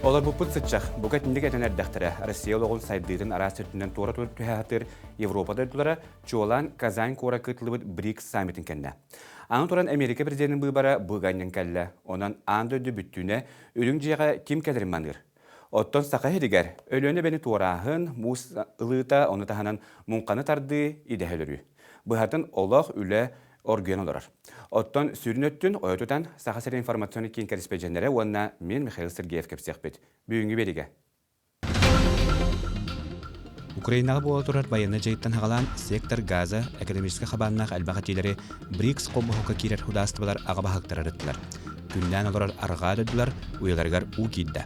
Олорбуппут сыччах, бука итинник этэн эрдэхтэрэ, Россия олоҕун сайдыытын араас өттүнэн туора түһэ сатыыр Европа дойдулара, чуолаан Казань куоракка ыытыллыбыт БРИКС саммитын кэннэ. Аны туран Америка президенин быыбара быганньан кэллэ, онон аан дойду бүттүүнэ үрүҥ дьиэҕэ ким кэлэрин маныыр. Оттон Саха сиригэр Өлүөнэ эбэни туорааһын, муус ылыыта, ону таһынан муҥханы тардыы, идэһэ өлөрүү. Быһатын олох, үлэ оргуйан олорор. Оттон сүрүн өттүн ойо тутан Саха сирин информационнай киин кэриспэдьиэннэрэ уонна мин Михаил Сергеев кэпсиэхпит. Бүгүҥҥү биэриигэ. Украинаҕа буола турар байыаннай дьайыттан саҕалаан сектор газа экономическай хабааннаах элбэх этиилэри БРИКС холбоһукка киирэр судаарыстыбалар аҕа баһылыктара ырыттылар. Күннээн олорор арҕаа дойдулар уйаларыгар уу киирдэ.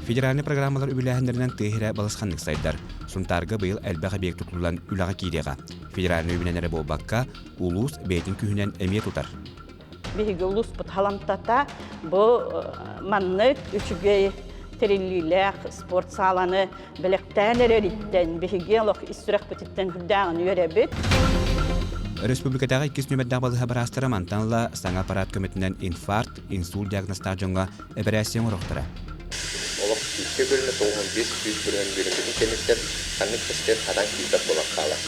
Федеральнай программалар үбүлээһиннэринэн тыа сирэ балысханнык сайдар. Сунтаарга быйыл элбэх объект тутуллан үлэҕэ киириэҕэ. Федеральнай үбүнэн эрэ буолбакка, улуус бэйэтин күүһүнэн эмиэ тутар. Биһиги улууспут халамтата бу маннык үчүгэй тэриллиилээх спорт сааланы бэлэхтээн эрэриттэн биһиги олох ис сүрэхпититтэн үрдээҕин үөрэбит. Өрөспүүбүлүкэтээҕи иккис нүөмэрдээх балыыһа быраастара мантан ыла саҥа аппарат көмөтүнэн инфаркт, инсульт диагнозтаах дьоҥҥо эпэрээссийэ оҥоруохтара. Олох күүскэ бөлүнэ 95 бырыһан үөрэммитин кэнниттэн ханнык да ситэн хатан киирбэт буолан хаалар.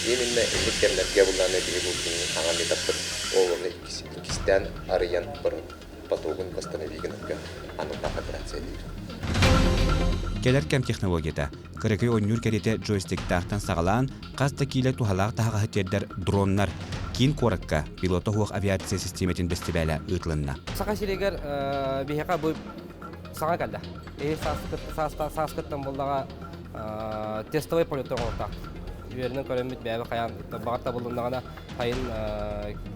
Именно инник кэмнэргэ буллааны биһи бултуҥҥун хаҥа метаппыт ол ону иккистээн арыйан потогун восстанови гынарга аналлаах операция диир. Кэлэр кэм технологията кыракый оонньуур кэриэтэ джойстиктаахтан саҕалаан хас да киилэ туһалаах таһаҕаһы тиэрдэр дроннар киин куоракка пилота суох авиация систиэмэтин бэстибээлэ ыытылынна. Саха сиригэр биһиэхэ бу саҥа кэллэ. Эһи сааскыттан буоллаҕа тестовый полет оҥоруохтаах. Үөрэнэн көрөммүт бэйэбэ хайаан баҕар табылыннаҕына хайын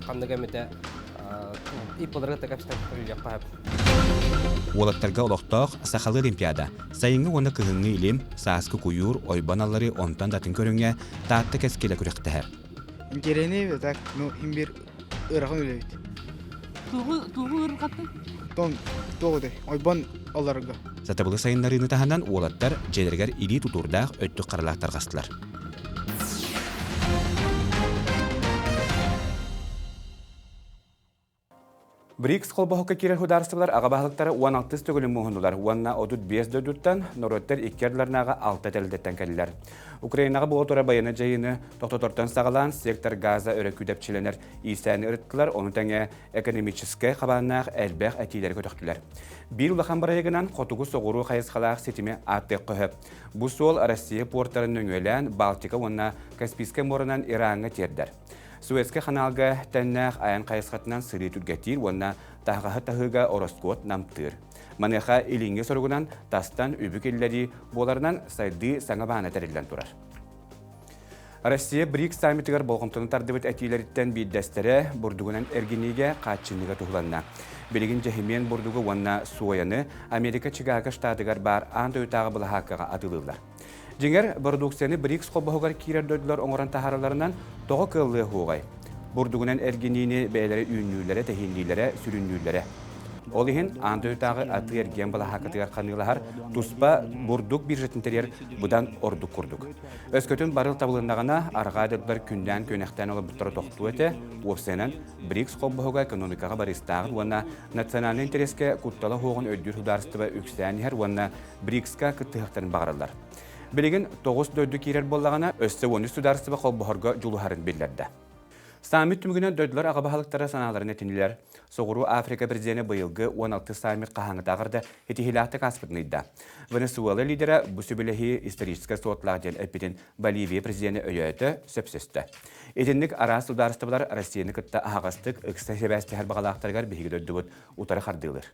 ханнык эмитэ ИП-лары кытта кэпсэтэн үлэлиэххэ сөп. Уолаттарга олохтоох сахалыы олимпиада сайыҥҥы уонна кыһыҥҥы илим, сааскы куйуур, ойбон аллары онтон да атын көрүҥҥэ Таатта кэскилэ күрэхтэһэр. Интэриэһинэй так, ну имбир ыарахан үлэбит. Тугу тугу ыарырҕаттың? Тон туох этэй? Ойбон алларга. Сатабылы сайыннарыыны таһынан уолаттар дьиэлэригэр илии тутуурдаах өттүк харалаах тарҕастылар. БРИКС холбоһукка киирэр судаарыстыбалар аҕа баһылыктара 16 төгүлүн муһуннулар уонна 35 дойдуттан норуоттар икки ардыларынааҕы алта тэрилтэттэн кэллилэр. Украинаҕа буола турар байыаннай дьайыыны тохтотортон саҕалаан сектор газа өрө күүдэпчилэнэр иирсээни ырыттылар, ону тэҥэ экономическай хабааннаах элбэх этиилэри көтөхтүлэр. Биир улахан бырайыгынан хотугу-соҕуруу хайысхалаах ситими ааттыахха сөп. Бу суол Россия пуортарын нөҥүөлээн Балтика уонна Каспийскай муоранан Ираҥҥа тиэрдэр. Суэцкэй ханаалга тэннээх айан хайысхатынан сырыы түргэтиир уонна таһаҕаһы таһыыга ороскуот намтыыр. Маныаха илиҥҥи соругунан тастан үбү киллэрии буоларынан сайдыы саҥа баана тэриллэн турар. Россия БРИКС саммитыгар болҕомтону тардыбыт этиилэриттэн биирдэстэрэ бурдугунан эргиниигэ хааччыныыга туһуланна. Билигин дьэһимиэн бурдугу уонна сояны Америка Чикаго штатыгар баар аан дойдутааҕы былаһааккаҕа атыылыыллар. Дьиҥэр, бородууксуйаны БРИКС холбоһугар киирэр дойдулар оҥорон таһааралларынан тоҕо кыаллыа суоҕай? Бурдугунан эргиниини бэйэлэрэ үүннүүлэрэ, тэһииннииллэрэ, сүрүннүүллэрэ. Ол иһин аан дойдутааҕы атыы-эргиэн балаһааккатыгар ханыылаһар туспа бурдук биржатын тэрийэр быдан ордук курдук. Өскөтүн барыл табылыннаҕына, арҕаа дойдулар күннээн-күөнэхтээн олорбуттара тохтуо этэ, уопсайынан, БРИКС холбоһуга экономикаҕа барыыстааҕын уонна национальнай интэриэскэ куттала суоҕун өйдүүр судаарыстыба үксээн иһэр уонна БРИКСка кыттыһыахтарын баҕараллар. Билигин тоҕус дойду киирэр буоллаҕына, өссө 13 судаарыстыба холбоһорго дьулуһарын биллэрдэ. Саммит түмүгүнэн дойдулар аҕа баһылыктара санааларын этиннилэр. Соҕуруу Африка президенэ быйылгы 16 саммит хаһааҥҥытааҕар да ситиһиилээхтик ааспытын ыйда. Венесуэла лидера бу сөбүлэһии историческай суотлаах диэн эппитин Боливия президенэ өйөөтө, сөпсөстө. Итинник араас судаарыстыбалар Россияны кытта аһаҕастык ыкса сибээстэһэр баҕалаахтарыгар биһиги дойдубут утары хардыылыыр.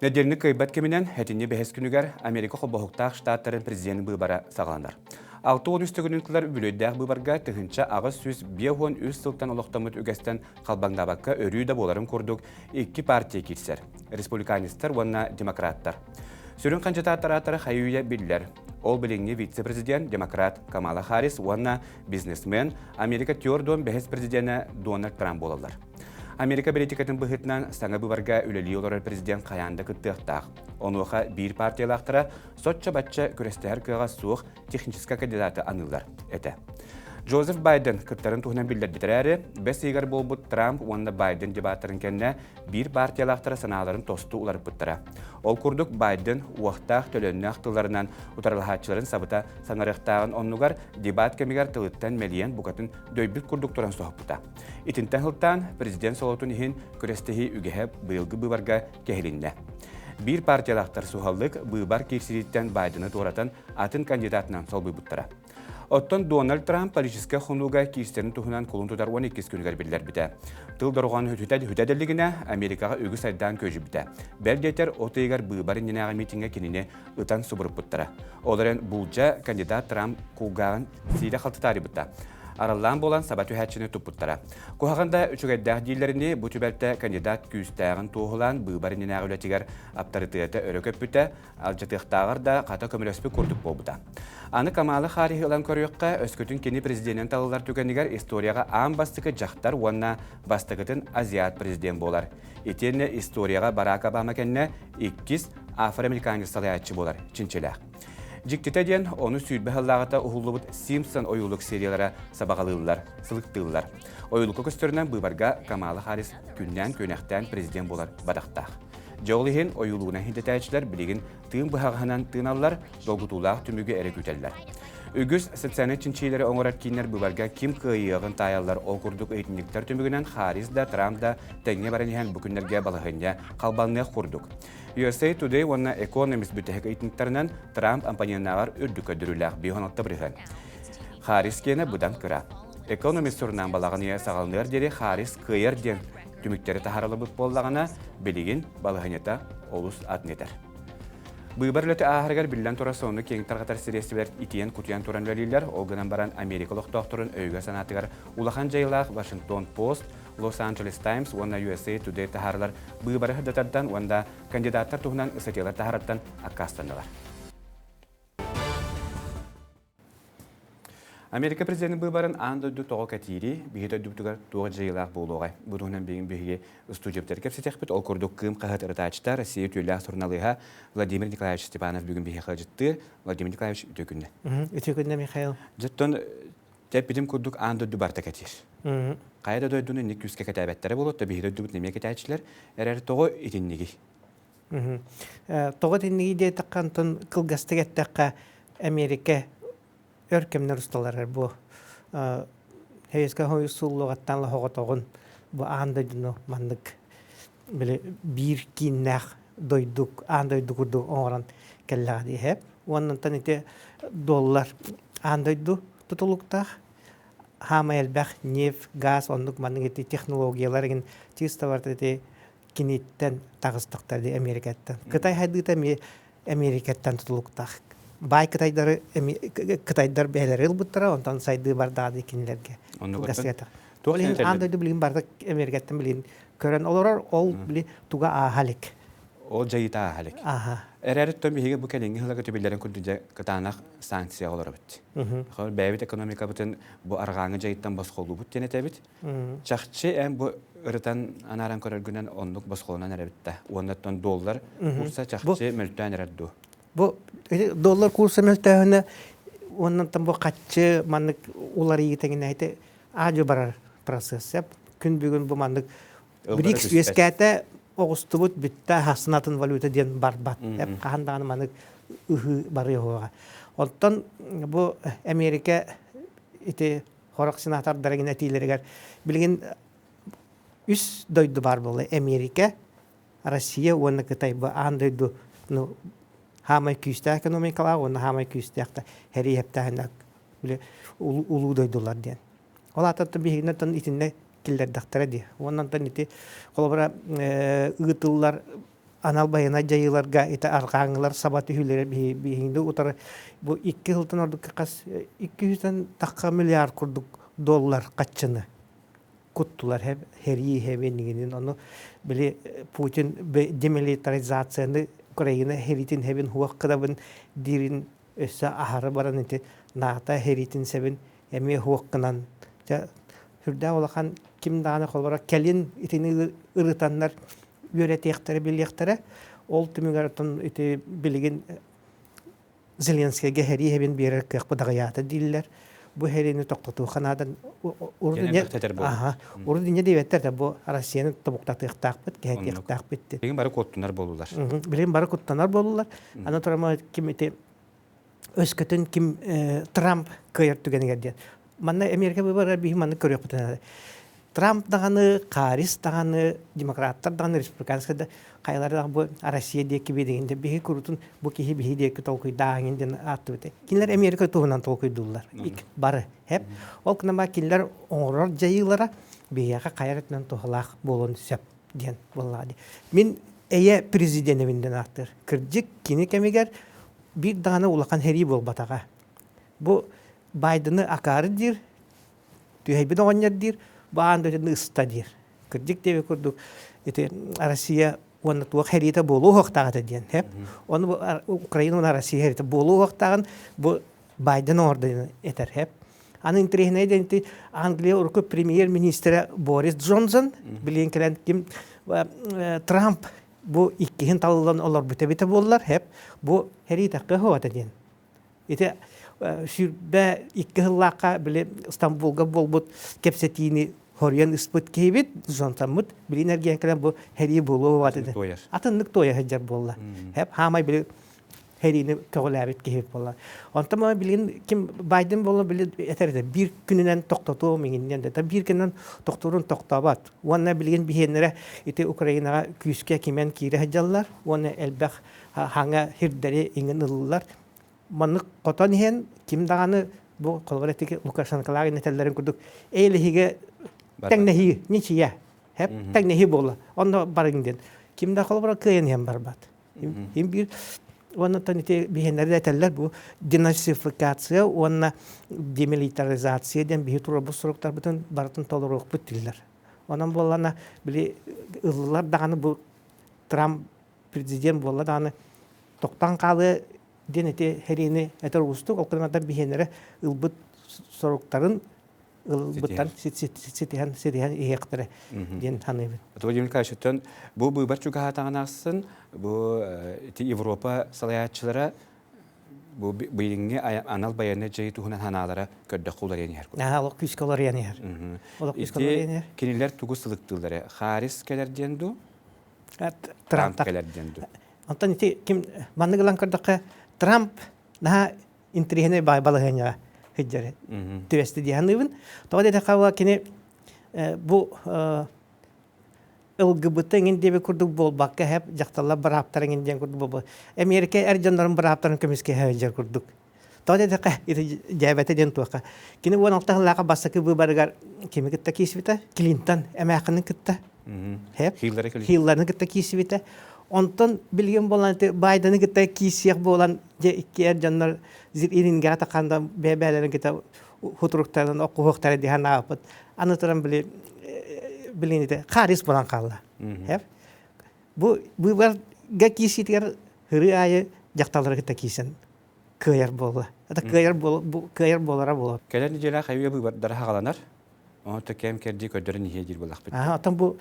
Нэдиэлэни кыайбат кэминэн, этинни бэһис күнүгэр Америка Холбоһуктаах Штаттарын президенин быыбара саҕаланар. 63 төгүлүн кылар үбүлүөйдээх быыбарга 1853 сылтан олохтоммут үгэстэн халбаҥнаабакка өрүү да буоларын курдук икки партия киирсэр – республиканецтар уонна демократтар. Сүрүн хандьытааттар ааттара хайы-үйэ биллэр. Ол билиҥҥи вице-президент демократ Камала Харрис уонна бизнесмен Америка түөрт бэһис президенэ Дональд Трамп буолаллар. Америка бэлитикэтин быһыытынан саҥа быыбарга үлэлии олорор президент хайаан да кыттыахтаах. Онуоха биир партиялаахтара соччо-бачча күрэстэһэр кыаҕа суох техническэй кандидаты аныыллар этэ. Джозеф Байден кыттарын туһунан биллэрбит эрээри, бэс ыйыгар буолбут Трамп уонна Байден дебаттарын кэннэ биир партиялаахтара санааларын тосту уларыппыттара. Ол курдук Байден уохтаах төлөннөөх тылларынан утарылаһааччыларын сабыта саҥарыахтааҕын оннугар дебат кэмигэр тылыттан мэлийэн букатын дөйбүт курдук туран соһуппута. Итинтэн сылтаан президент солотун иһин күрэстэһии үгэһэ быйылгы быыбарга кэһилиннэ. Биир партиялаахтар суһаллык быыбар киирсиититтэн Байдены туоратан атын кандидатынан солбуйбуттара. Оттон Дональд Трамп политическай хонууга киирсэрин туһунан кулун тутар 12 күнүгэр биллэрбитэ. Тыл дорҕоон хүтэ дэллигинэ Америкаҕа үгүс айдаан күөдьүйбүтэ. Бэл диэтэр, от ыйыгар быыбар иннинээҕи митиҥҥэ кинини ытан субуруппуттара. Ол эрэн булдьа кандидат Трамп кулгааҕын сиирэ-халты таарыйбыта. Араллаан буолан саба түһээччини туппуттара. Куһаҕан да үчүгэйдээх дииллэринии, бу түбэлтэ кандидат күүстээҕин туоһулаан быыбар иннинээҕи үлэтигэр аптарытыата өрө көппүтэ, алдьатыахтааҕар да хата көмөлөспүт курдук буолбута. Аны Камала Харриһы ылан көрүөххэ, өскөтүн кини президенин талыллар түгэнигэр историяҕа аан бастакы дьахтар уонна бастакытын азиат президент буолар. Итиэннэ историяҕа Барак Обама кэннэ иккис афроамериканец салайааччы буолар чинчилээх. Дьиктитэ диэн, ону 20 сыллааҕыта уһуллубут Симпсон ойуулук сериялара сабаҕалыыллар, сылыктыыллар. Ойуулукка көстөрүнэн быыбарга Камала Харрис күннээн-күөнэхтээн президент буолар бадахтаах. Дьэ ол иһин ойуулугунан хинтэтээччилэр билигин тыын быһаҕаһынан тыыналлар, долгутуулаах түмүгү эрэ күүтэллэр. Үгүс социальнай чинчийиилэри оҥорор кииннэр быыбарга ким кыайыаҕын таайаллар. Ол курдук ыйытынньыктар түмүгүнэн Харрис да, Трамп да тэҥҥэ баран иһэн бу күннэргэ балаһыанньа халбанныах курдук. USA Today уонна Economist бүтэһик ыйытынньыктарынан Трамп оппоненнааҕар үрдүк көрдөрүүлээх 56 бырыһыан. Харрис киэнэ быдан кыра. Economist сурунаан балаҕан ыйа саҕаланыар диэри Харрис кыайар диэн түмүктэри таһаарыллыбыт буоллаҕына, билигин балаһыанньата олус атын этэр. Быыбар үлэтэ ааһарыгар биллэн турар сонуну киэҥ тарҕатар сириэстибэлэр итийэн-кутуйан туран үлэлииллэр. Ол гынан баран Америка олохтоохторун өйүгэр-санаатыгар улахан дьайыылаах Вашингтон Пост, Лос-Анджелес Таймс уонна USA Today таһаарылар быыбары сырдатартан уонна кандидаттар туһунан ыстатыйалар таһаарартан аккаастаннылар. Америка президенин быыбарын аан дойду тоҕо кэтиирий, биһи дойдубутугар туох дьайыылаах буолуоҕай? Бу туһунан билигин биһиги устудьуоптар кэпсэтиэхпит. Ол курдук Кыым хаһыат ырытааччыта, Россия үтүөлээх суруналыыһа Владимир Николаевич Степанов бүгүн биһиэхэ ыалдьыттыыр. Владимир Николаевич, үтүө күннэ. Үтүө күннэ, Михаил. Дьоттон тэппитим курдук аан дойду барыта кэтиир. Хайа да дойдуну инник күүскэ кэтээбэттэрэ буолуо, биһи дойдубут эмиэ кэтээччилэр. Эрэр тоҕо итиннигий? Тоҕо итинниги диэтэххэ, онтон кылгастык эттэххэ, Эмиэрикэ өр кэмнэр усталарыгар бу Советскай Союз сууллуоҕуттан лоһоҕотоҕун бу аан дойдуну маннык били биир кииннээх дойду аан дойду курдук оҥорон кэллэҕэ диэһэ. Уонна онтон ити доллар аан дойду тутулуктаах хаамай элбэх нефть, газ оннук маннык ити технологиялар игин чисто барыта ити киниттэн таҕыстахтар дии Америкаттан. Кытай хайдыыта эмиэ Америкаттан тутулуктаах. Баай кытайдары кытайдар бэйэлэри ылбыттара, онтон сайдыы бардаҕа дии кинилэргэ. Ол иһин аан дойду билигин барыта Америкаттан билигин көрөн олорор, ол били туга ааһа илик. Ол дьайыыта ааһа илик. Ааһа. Эрээриттэн биһиги бу кэлиҥҥи сылларга түбүллэрин курдук дьэ кытаанах санкция олоробут. Бэйэбит экономикабытын бу арҕааҥы дьайыттан босхолуубут диэн этэбит. Чахчы эн бу ырытан анааран көрөргүнэн оннук босхолонон эрэбит да. Уоннаттан доллар курса чахчы мөлтөөн эрэр дуу? Бу доллар курса мөлтөөһүнэ уоннаттан бу хаччы маннык уларыйыы тэҥинэ аадьы барар процесс. Күн бүгүн бу маннык БРИКС үөскээтэ оҕустубут бүттэ хасын валюта диэн барбат. Хаһан даҕаны маннык ыһыы барыа Оттон бу Америка ити Хорох сенатордарын этиилэригэр билигин үс дойду баар буолла. Америка, Россия уонна Кытай бу аан дойду ну, хаамай күүстээх экономикалаах уонна хаамай күүстээх да хэриэптээһиннээх били улуу дойдулар диэн. Ол аата биһигинэн итиннэ киллэрдэхтэрэ дии. Уонна онтон ити холобура ыытыллар анал байыаннай дьайыыларга ити арҕааҥҥылар саба түһүүлэрэ биһигини утары бу икки сылтан ордук хас 200 тахха миллиард курдук доллар хаччыны куттулар хэрии хэбинигинин ону били Путин демилитаризацияны Украина хэриитин хэбин хуох кыдабын диирин өссө аһары баран ити НАТО хэриитин сэбин эмиэ хуох гынан сүрдээх улахан ким даҕаны холобура кэлин итини ырытаннар үөрэтиэхтэрэ билиэхтэрэ ол түмүгэр оттон ити билигин Зеленскийгэ сэрии сэбин биэрэр кыахпыт аҕыйаата дииллэр. Бу хэриини тохтотуохха наада. Урут инньэ диэбэттэр да бу Россияны тобуктатыахтаахпыт, кэһэтиэхтээхпит. Билигин бары куттанар буоллулар. Билигин бары куттанар буоллулар. Аны турама ким ити өскөтүн ким Трамп кыайар түгэнигэр диэн. Манна Америка выбора биһи манны көрүөхпүтүн Трамп даҕаны, Харрис даҕаны, демократтар даҕаны, республиканскай да хайалара бу Россия диэки биэригин де биһи курутун бу киһи биһи диэки толкуйдааһын диэн ааттыбыт. Кинилэр Америка туһунан толкуйдууллар. Бары. Хеп. Ол гынан кинилэр оҥорор дьайыылара биһиэхэ хайа өттүнэн туһалаах буолуон сөп диэн буоллаҕа дии. Мин эйэ президенэбин диэн ааттыыр. Кырдьык кини кэмигэр биир даҕаны улахан сэрии буолбатаҕа. Бу Байдены акаары диир, түһэйбит оҕонньор диир, бу аан дойдуну ыста диир. Кырдьык диэби курдук ити Россия уонна туох сэриитэ буолуо уһуохтаах этэ диэн. Ону Украина уонна Россия сэриитэ буолуо уһуохтааҕын бу Байден оҥордо диэн этэр. Аны интэриэһинэй диэн ити Англия урукку премьер-министрэ Борис Джонсон билигин кэлэн ким Трамп бу иккиһин талыллан олорбут эбитэ буоллар, бу сэриитэххэ уһуота диэн. Ити 22 сыллаахха били Стамбулга буолбут кэпсэтиини хоруйан ыспыт киһибит, Джонсоммут билин эргийэн кэлэн бу сэрии буолуо баата Атыннык туойа сылдьар буолла. Хэп хаамай били сэриини көҕүлээбит киһи буолла. Онтон билигин ким Байден буолла били этэр этэ биир күнүнэн тохтотуо миҥиннэн да биир күнүнэн тохтуурун тохтообот. Уонна билигин биһиэннэрэ ити Украинаҕа күүскэ кимэн киирэ сылдьаллар уонна элбэх хаҥа сирдэри иҥин ыллылар. Маннык хотон иһэн ким даҕаны бу холобур этики Лукашенколаах этэллэрин курдук эйлэһиигэ тэҥнэһии ничья хэп тэҥнэһии буолла онно барыҥ диэн ким да холобура кыайан иһэн барбат им биир уонна ити биһиэннэри этэллэр бу денацификация уонна демилитаризация диэн биһи турарбыт суруктарбытын барытын толоруохпут дииллэр онон буоллана били ыллылар даҕаны бу Трамп президент буолла даҕаны тохтоон хаалыа диэн ити сэриини этэр уустук. Ол гынан биһиэннэрэ ылбыт соруктарын ылбыттан ситиһэн ситиһэн иһиэхтэрэ диэн саныыбын. Владимир Николаевич, оттон бу быыбар чугаһаатаҕын ахсын бу ити Европа салайааччылара бу быйылгы анал байыаннай дьайыы туһунан санаалара көрдөххө уларыйан иһэр. Аа, олох күүскэ уларыйан иһэр. Олох күүскэ уларыйан иһэр. Кинилэр тугу сылыктыыллара? Харис кэлэр диэн дуу? Трамп кэлэр диэн дуу? Онтон ити ким маннык ылан көрдөххө Трамп наһаа интэриэһинэй баай балаһыанньаҕа сылдьар түбэстэ дии саныыбын. Тоҕо диэтэххэ кини бу ЛГБТ эҥин диэбит курдук буолбакка хэп дьахталлар бырааптара эҥин диэн курдук буолбат. Эмиэрикэ эр дьоннорун бырааптарын көмүскэһэ сылдьар курдук. Тоҕо диэтэххэ ити дьээбэтэ диэн туохха. Кини 16 сыллааҕы бастакы быыбарыгар кими кытта киирсибитэ? Клинтон эмээххинин кытта. Хэп. Хиллеры кытта киирсибитэ. Онтон билигин буолан Байдены кытта киирсиэх буолан дьэ икки эр дьоннор ирингэҕэ тахханда бэйэ-бэйэлэрин кытта хутуруктарын оккуһуохтара дии санаабыппыт. Аны туран били билините харис буолан хаалла. Бу быыбарга киирсиитигэр ырыы аайы дьахталлары кытта киирсэн кыайар буолла. Это кыайар кыайар буолара буолар. Кэлэр нэдиэлэ хайыы быыбардара хаҕаланар. Онто кэм кэрдии көрдөрөн иһиэ диир буоллахпыт. Аа, оттон бу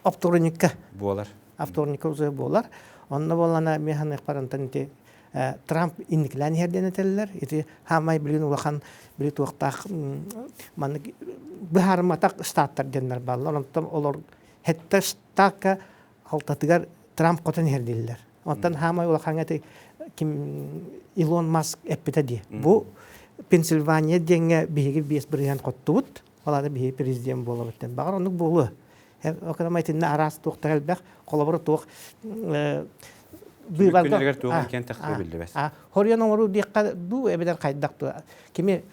оптуорунньукка буолар. Оптуорунньукка узуя буолар. Онно буоллана мен ханыахпар онтон ити Трамп инникилээн иһэр диэн этэллэр. Ити хаамай билигин улахан били туохтаах маннык быһаарымматах штаттар диэннэр бааллар. Онтон олор хетте штакка алтатыгар Трамп хотон иһэр дииллэр. Онтон хаамай улахаҥҥа ити ким Илон Маск эппитэ дии. Бу Пенсильвания диэҥҥэ биһиги 5% хоттубут. Ол аата биһиги президент буолабыт диэн. Баҕар оннук буолуо. Оконома итиннэ араас туохтар элбэх. Холобура туох быыбарга туох иккен тахсыы биллибэт. Хоруйан оҥоруу диэххэ дуу эбэтэр хайдах дуу. Кими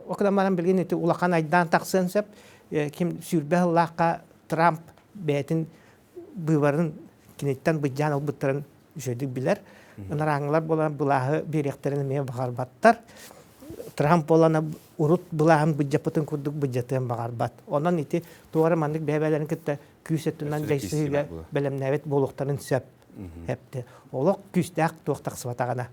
окономанан билигин ити улахан айдаан тахсыан сөп. Ким сүүрбэ сыллаахха Трамп бэйэтин быыбарын киниттэн быдьаан ылбыттарын үчүгэйдик билэр. Ынарааҥылар буолан былааһы биэриэхтэрин эмиэ баҕарбаттар. Трамп буолан урут былааһын быдьаппытын курдук быдьатыан баҕарбат. Онон ити туора маннык бэйэ-бэйэлэрин кытта күүс өттүнэн дьайсыһыыга бэлэмнээбит буолуохтарын сөп. Эпти. Олох күүстээх туох тахсыбатаҕына.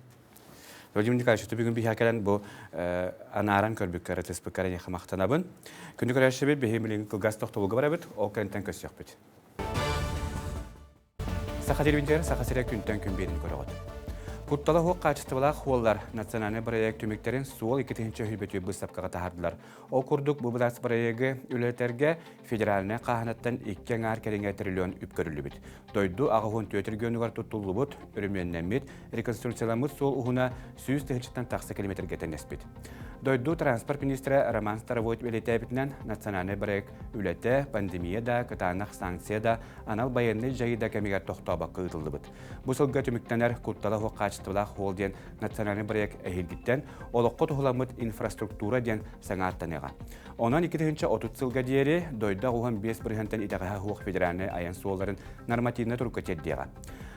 Владимир Николаевич, бүгүн биһиэхэ кэлэн бу анааран көрбүккэр, ытыспыккар эйиэхэ махтанабын. Күндү көрөөччүбүт, биһи билигин кылгас тохтобулга барабыт, ол кэнниттэн көрсүөхпүт. Саха телевидениетигэр Саха сирэ күнтэн күн биэрин көрөҕүт. Куттала суох хаачыстыбалаах хуоллар национальнай бырайыак түмүктэрин суол 2000 быыстапкаҕа таһаардылар. Ол курдук бу былаас бырайыагы үлэлэтэргэ федеральнай хааһынаттан икки аҥаар кэриҥэ триллион үп көрүллүбүт. Дойду 84 регионугар туттуллубут, өрөмүөннэммит, реконструкцияламмыт суол уһуна 100 тыһыынчаттан тахса километрга тэҥнэспит. Дойду транспорт министрэ Роман Старовойт бэлиэтээбитинэн, национальнай бырайыак үлэтэ пандемия да, кытаанах санкция да, анал байыаннай дьайыы да кэмигэр тохтообокко ыытыллыбыт. Бу сылга түмүктэнэр куттала суох хаачыстыбалаах суол диэн национальнай бырайыак эһиилгиттэн олоххо туһуламмыт инфраструктура диэн саҥа аттаныаҕа. Онон 2030 сылга диэри дойду 85 бырыһыантан итэҕэһэ суох федеральнай айан суолларын нормативнай турукка тиэрдиэҕэ.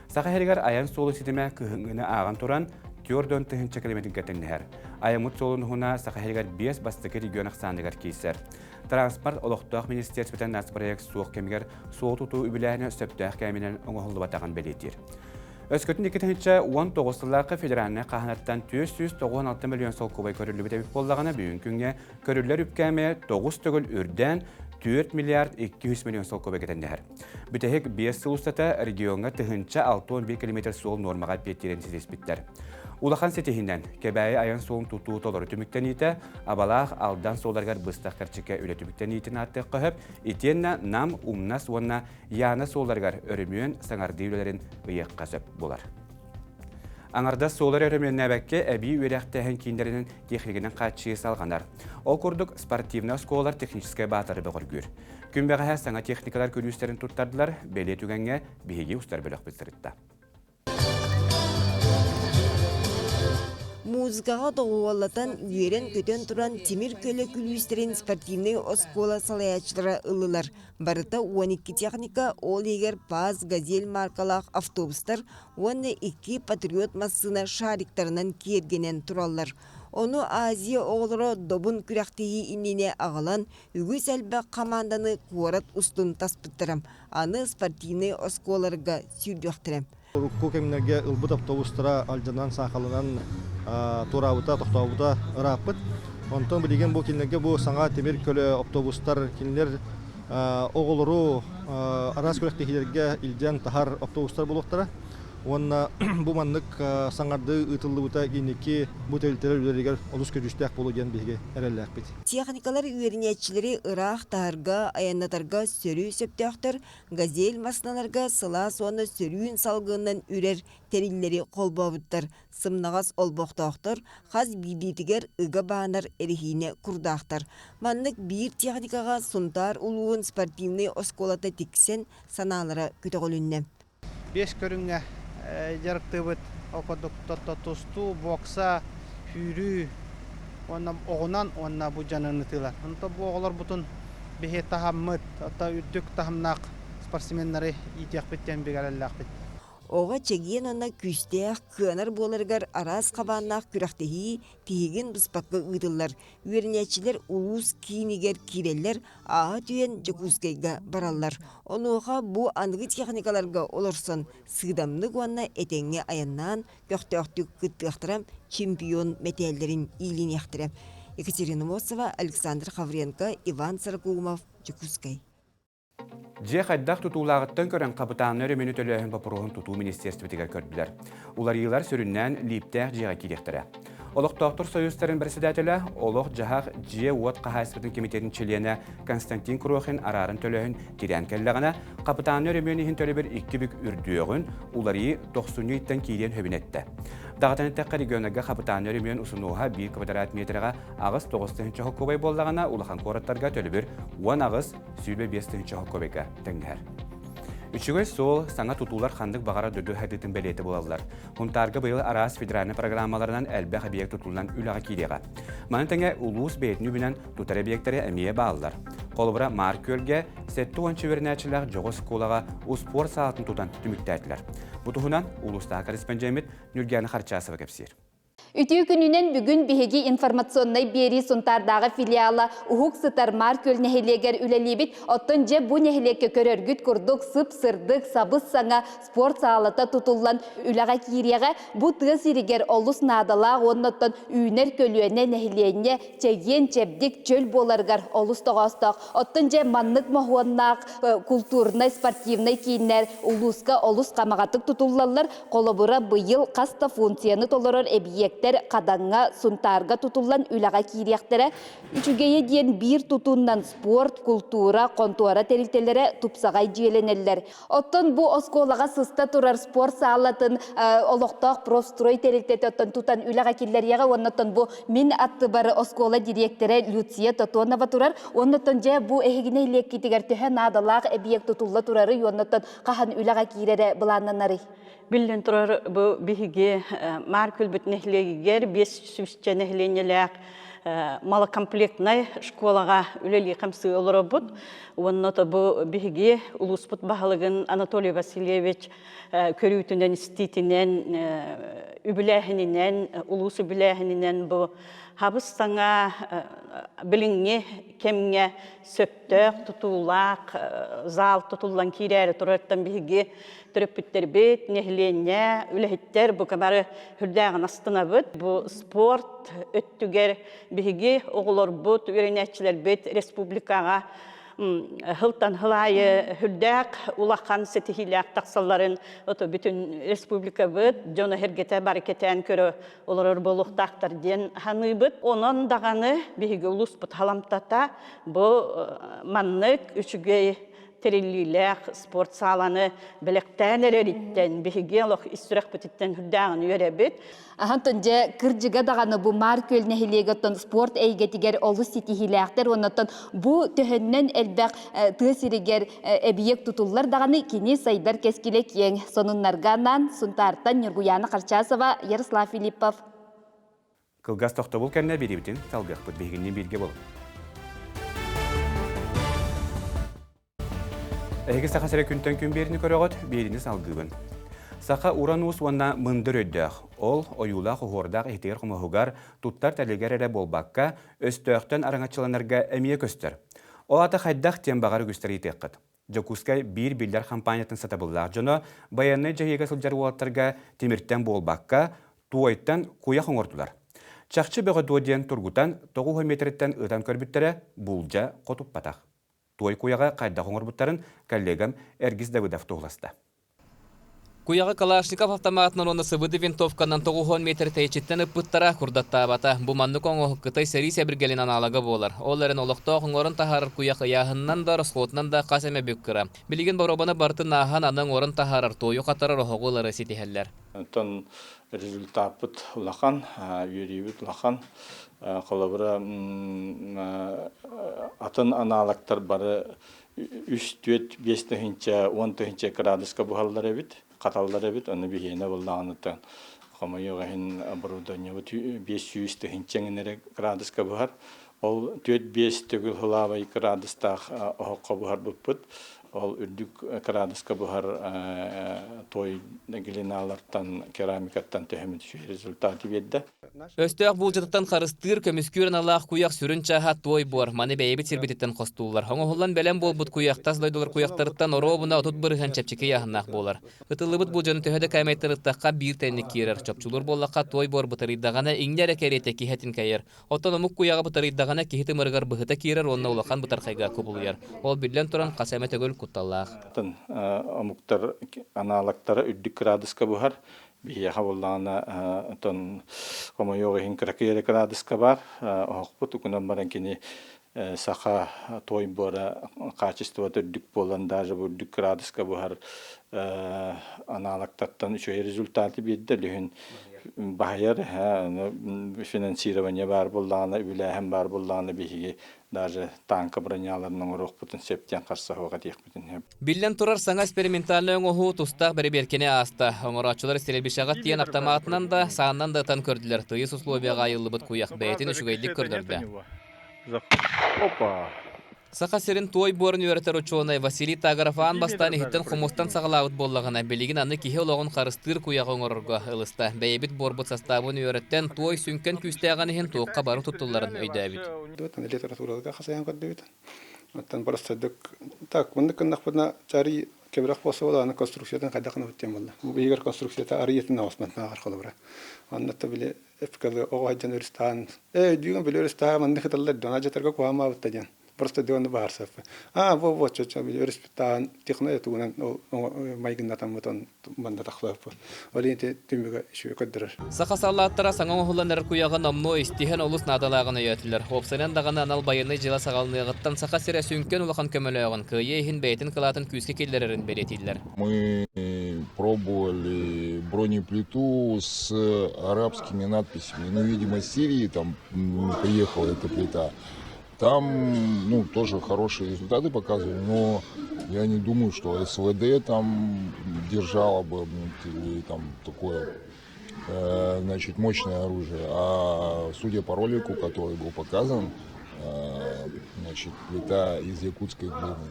Саха сиригэр айан суолун ситимэ кыһыҥҥыны ааҕан туран, 4 тыһыынча километрга тэҥнэһэр. Айаммыт суолун уһуна Саха сиригэр биэс бастакы регион ахсааныгар киирсэр. Транспорт олохтоох министерствотын нацпроект суох кэмигэр суол тутуу үбүлээһинэ сөптөөх кэминэн оҥоһуллубатаҕын бэлиэтиир. Өскөтүн 2019 сыллаахха федеральнай хааһынаттан 496 миллион солкуобай көрүллүбүт эбит буоллаҕына, бүгүн күҥҥэ көрүллэр үп кээмэйэ 9 төгүл үрдээн 4 миллиард 200 миллион солкуобайга тэҥнэһэр. Бүтэһик 5 сыл устата региоҥҥа 1061 километр суол нуормаҕа эппиэттиирин ситиспиттэр. Улахан ситиһинэн Кэбээйи айан суолун тутуу толору түмүктэниитэ, Абалаах Алдан суолларыгар быстах кэрчиккэ үлэ түмүктэниитин ааттыахха сөп, итиэннэ Нам, Умнас уонна Яна суолларыгар өрөмүөн, саҥардыы үлэлэрин ыйыахха сөп буолар. Аҥардас суоллары өрөмүөннээбэккэ эбии үөрэхтээһин кииннэринэн техниканан хааччыйыы салҕанар. Ол курдук спортивнай оскуолалар техническэй баатары бөҕөргүүр. Күн бэҕэһээ саҥа техникалар күлүүстэрин туттардылар, бэлиэ түгэҥҥэ биһиги устар бөлөхпүт сырытта. Музыкаҕа доҕуһуоллатан, үөрэн-көтөн туран тимир көлө күлүүстэрин спортивнай оскуола салайааччылара ыллылар. Барыта 12 техника, ол иһигэр ПАЗ, «Газель» маркалаах автобустар уонна икки «Патриот» массыына шариктарынан киэргэнэн тураллар. Ону Азия оҕолоро добун күрэхтэһии иннинэ аҕалан, үгүс элбэх хамаанданы куорат устун таспыттара. Аны спортивнай оскуолаларга сүүрдүөхтэрэ. Урукку кэмнэргэ ылбыт автобустара алдьанан, саахалланан туораабыта, тохтообута ырааппыт. Онтон билигин бу кинилэргэ бу саҥа тимир көлө автобустар кинилэр оҕолору араас күрэхтэһиилэргэ илдьэн таһар автобустар буолуохтара. Уонна бу маннык саҥардыы ыытыллыбыта инники бу тэрилтэлэр үлэлэригэр олус көдьүүстээх буолуо диэн биһиги эрэллээхпит. Техникалар үөрэнээччилэри ыраах таһарга, айаннатарга сөрү сөптөөхтөр, «Газель» массыыналарга сылаас уонна сөрүүн салгынынан үрэр тэриллэри холбообуттар, сымнаҕас олбохтоохтор, хас биирдиитигэр ыга баанар эрэһиинэ курдаахтар. Маннык биир техникаҕа Сунтаар улууһун спортивнай оскуолата тиксэн санаалара көтөҕүлүннэ. Биэс көрүҥҥэ дьарыктыыбыт. Ол курдук тустуу, бокса, сүүрүү уонна оҕунан уонна бу дьанын ытыылар. Онтон бу оҕолорбутун биһи таһаммыт, оттон үрдүк таһымнаах спортсменнары иитиэхпит диэн бигэ эрэллээхпит. Оҕо чэгиэн уонна күүстээх, кыанар буоларыгар араас хабааннаах күрэхтэһии тиһигин быспакка ыытыллар. Үөрэнээччилэр улуус киинигэр киирэллэр, ааһа түһэн Дьокуускайга бараллар. Онуоха бу аныгы техникаларга олорсон сыыдамнык уонна этэҥҥэ айаннаан көхтөөхтүк кыттыахтара, чемпион мэтээллэрин иилиниэхтэрэ. Екатерина Мосова, Александр Хавренко, Иван Сорокоумов, Дьокуускай. Дьиэ хайдах тутуулааҕыттан көрөн хапытааннай өрөмүөнү төлөөһүн боппуруоһун тутуу министиэристибэтигэр көрдүлэр. Уларыйыылар сүрүннээн лииптээх дьиэҕэ киириэхтэрэ. Олохтоохтор союзтарын председателэ, олох-дьаһах дьиэ-уот хаһаайыстыбатын кэмитиэтин чилиэнэ Константин Крохин арааран төлөөһүн тирээн кэллэҕинэ, хапытааннай өрөмүөн иһин төлөбүр икки бүк үрдүөҕүн, уларыйыы тохсунньу ыйтан киириэн сөбүн эттэ. Даҕатан эттэххэ, регионнарга хапытааннай өрөмүөн усунуоһа биир квадрат метрэҕэ 8-9 тыһыынча холкуобай буоллаҕына, улахан куораттарга төлөбүр 18 25 тыһыынча холкуобайга тэҥнэһэр. Үчүгэй суол, саҥа тутуулар ханнык баҕарар дойду сайдыытын бэлиэтэ буолаллар. Һунтаарга быйыл араас федеральнай программаларынан элбэх эбийиэк тутуллан үлэҕэ киириэҕэ. Маны тэҥэ улуус бэйэтин үбүнэн тутар эбийиэктэрэ эмиэ бааллар. Холобура, Маар Күөлгэ 70 үөрэнээччилээх дьоҕус оскуолаҕа успуорт саалатын тутан түмүктээтилэр. Бу туһунан улуустааҕы корреспондеммит Ньургиана Харчасова кэпсиир. Үтүө күнүнэн бүгүн биһиги информационнай биэрии Сунтаардааҕы филиала Уһук сытар Маар Күөл нэһилиэгэр үлэлиибит. Оттон дьэ бу нэһилиэккэ көрөргүт курдук сып-сырдык, сабыс-саҥа спорт саалата тутуллан үлэҕэ киириэҕэ. Бу тыа сиригэр олус наадалаах уонна оттон үүнэр көлүөнэ нэһилиэнньэ чэгиэн, чэбдик, чөл буоларыгар олус тоҕоостоох. Оттон дьэ маннык моһуоннаах култуурунай, спортивнай кииннэр улууска олус хамаҕатык тутуллаллар. Холобура, быйыл хас да функцияны толорор эбийиэктэр Хадаҥҥа, Сунтаарга тутуллан үлэҕэ киириэхтэрэ. Үчүгэйэ диэн биир тутуунан спорт, култуура, хонтуора тэрилтэлэрэ тупсаҕай дьиэлэнэллэр. Оттон бу оскуолаҕа сыста турар спорт саалатын олохтоох профстрой тэрилтэтэ оттон тутан үлэҕэ киллэриэҕэ уонна оттон бу мин аттыбар оскуола дириэктэрэ Люция Тотонова турар. Уонна оттон дьэ бу эһигини нэһилиэккитигэр төһө наадалаах эбийиэк тутулла турарый уонна оттон хаһан үлэҕэ киирэрэ былааннанарый? Биллэн турар, бу биһиги Маар Күлбүт нэһилиэгигэр 500 нэһилиэнньэлээх малокомплектнай школаҕа үлэлии-хамсыы олоробут. Уонна то бу биһиги улууспут баһылыгын Анатолий Васильевич көрүүтүнэн, истиитинэн, үбүлээһининэн, улуус үбүлээһининэн бу хабыс саҥа билиҥҥи кэмҥэ сөптөөх тутуулаах зал тутуллан киирээри турартан биһиги төрөппүттэрбит, нэһилиэнньэ, үлэһиттэр бука бары үрдээҕин астынабыт. Бу спорт өттүгэр биһиги оҕолорбут, үөрэнээччилэрбит республикаҕа сылтан сыл аайы үрдээх улахан ситиһиилээх тахсалларын ото бүтүн республикабыт дьоно-сэргэтэ бары кэтээн көрө олорор буолуохтаахтар диэн саныыбыт. Онон даҕаны биһиги улууспут халамтата бу маннык үчүгэй тэриллиилээх спорт сааланы бэлэхтээн эрэриттэн биһиги олох ис сүрэхпититтэн үрдээҕин үөрэбит. Аһантон дьэ кырдьыга даҕаны бу Маар Күөл нэһилиэгэ оттон спорт эйгэтигэр олус ситиһиилээхтэр уонна оттон бу төһөннөн элбэх тыа сиригэр эбийиэк тутуллар даҕаны кини сайдар кэскилэ киэҥ. Сонуннарга анаан Сунтаартан Ньургуйаана Харчасова, Ярослав Филиппов. Кылгас тохтобул кэннэ бириибитин салгыахпыт. Биһигинниин бииргэ болун. Эһиги Саха сирэ күнтэн күн биэрини көрөҕүт, биэрини салгыыбын. Саха уран уус уонна мындыр өйдөөх. Ол ойуулаах-оһуордаах иһитигэр-хомуһугар, туттар тэлигэр эрэ буолбакка, өстөөхтөн араҥаччыланарга эмиэ көстөр. Ол аата хайдах диэн баҕар үгүстэр ыйытыаххыт. Дьокуускай биир биллэр хампаанньатын сатабыллаах дьоно байыаннай дьайыыга сылдьар уолаттарга тимиртэн буолбакка, туойтан куйах оҥордулар. Чахчы бөҕө дуо диэн тургутан, 90 миэтэриттэн ытан көрбүттэрэ, буулдьа хотуппатах. Туой куйаҕы хайдах оҥорбуттарын коллегам Эргис Давыдов туоһуласта. Куйаҕы Калашников автоматынан уонна СВД винтовканан 90 метр тэйиччиттэн ыппыттара курдаттаабата. Бу маннык оҥоһук Кытай сэрии сэбиргэлин аналога буолар. Ол эрэн олохтоох оҥорон таһаарар куйах ыйааһынынан да, расходунан да хас эмэ бүк кыра. Билигин боруобаны барытын ааһан аны оҥорон таһаарар туойу хатарар оһоҕу ылары ситиһэллэр. Оттон результаппыт улахан, үөрүүбүт улахан. Холобура, атын аналогтар бары үс, түөрт, биэс тыһыынча, уон тыһыынча кыраадыска буһаллар эбит, хаталлар эбит. Ону биһиэнэ буоллаҕына хомойуох иһин оборудованиебыт 500 тыһыынча эрэ кыраадыска буһар. Ол түөрт-биэс төгүл сылаабай кыраадыстаах оһоххо буһарбыппыт. Ол үрдүк кыраадыска буһар той глиналартан, керамикаттан төһөмүт үчүгэй результаты биэрдэ. Өстөөх буулдьатыттан харыстыыр, көмүскүүр аналлаах куйах сүрүн чааһа туой буор. Маны бэйэбит сирбититтэн хостууллар. Оҥоһуллан бэлэм буолбут куйах тас дойдулар куйахтарыттан оруобуна 30% чэпчэки ыйааһыннаах буолар. Ытыллыбыт буулдьаны төһө да кээмэйтэн ыттахха биир тэҥник киирэр. Чопчулуур буоллахха, туой буор бытарыйдаҕына иҥнэ эрэ кэриэтэ киһи этин кэйэр. Оттон омук куйаҕа бытарыйдаҕына киһи тымырыгар быһыта киирэр уонна улахан бытархайга кубулуйар. Ол биллэн туран хас эмэ төгүл кутталлаах. Атын омуктар аналогтара үрдүк кыраадыска буһар. Биһиэхэ буоллаҕына отон хомойуох иһин кыракый эрэ кыраадыска баар. Оһохпут укунан баран кини саха той буора качествота үрдүк буолан даже бу үрдүк кыраадыска буһар аналогтартан үчүгэй результаты биэрдэ. Лүһүн баһыйар финансирование баар буоллаҕына, үбүлээһин баар буоллаҕына биһиги даже танка броняларын оҥоруохпутун сөп диэн харсаһыах этиэхпитин сөп. Биллэн турар, саҥа экспериментальнай оҥоһуу тустаах бэрэбиэркэни ааста. Оҥорооччулар стрельбищеҕа тиийэн автоматынан да, сааннан да ытан көрдүлэр. Тыйыс условияҕа айыллыбыт куйах бэйэтин үчүгэйдик көрдөрдө. Опа! Саха сирин туой буорун үөрэтэр учуонай Василий Тагаров аан бастаан иһиттэн хомустан саҕалаабыт буоллаҕына, билигин аны киһи олоҕун харыстыыр куйаҕы оҥорорго ылыста. Бэйэбит буорбут састаабын үөрэттэн туой сүҥкэн күүстээҕин иһин туохха бары туттулларын өйдөөбүт. Литератураларга хасайан көрдүбүт. Оттон просто так, муннук гыннахпытына чарый кэбирэх буолса буолааны конструкциятын хайдах гынабыт диэн буолла. Бу биһигэр конструкцията арыйытын оҕосматнааҕар холобура. Онно били эпкалы оҕо сылдьан өрүстаан ээ өйдүүгүн били өрүстаан маннык ыталлар дьон адьатарга куһаамаабытта диэн просто дьону баарсаппы аа бу вот чочо били өрүспүттаан техно тугунан майгыннатаммытын манна тахсыаппыт ол ити түмүгэ үчүгэй көрдөрөр. Саха саллааттара саҥа оҥоһуллан эрэр куйаҕы номнуо истиһэн олус наадалааҕын өйөөтүлэр. Уопсайынан даҕаны анал байыаннай дьыала саҕаланыаҕыттан Саха сирэ сүҥкэн улахан көмөлөөҕүн, кыайыы иһин бэйэтин кылаатын күүскэ киллэрэрин бэлиэтииллэр. Мы пробовали бронеплиту с арабскими надписями. Ну, видимо, с Сирии там приехала эта плита. Там, ну, тоже хорошие результаты показывали, но я не думаю, что СВД там держала бы или там такое значит, мощное оружие. А судя по ролику, который был показан, значит, плита из якутской глины.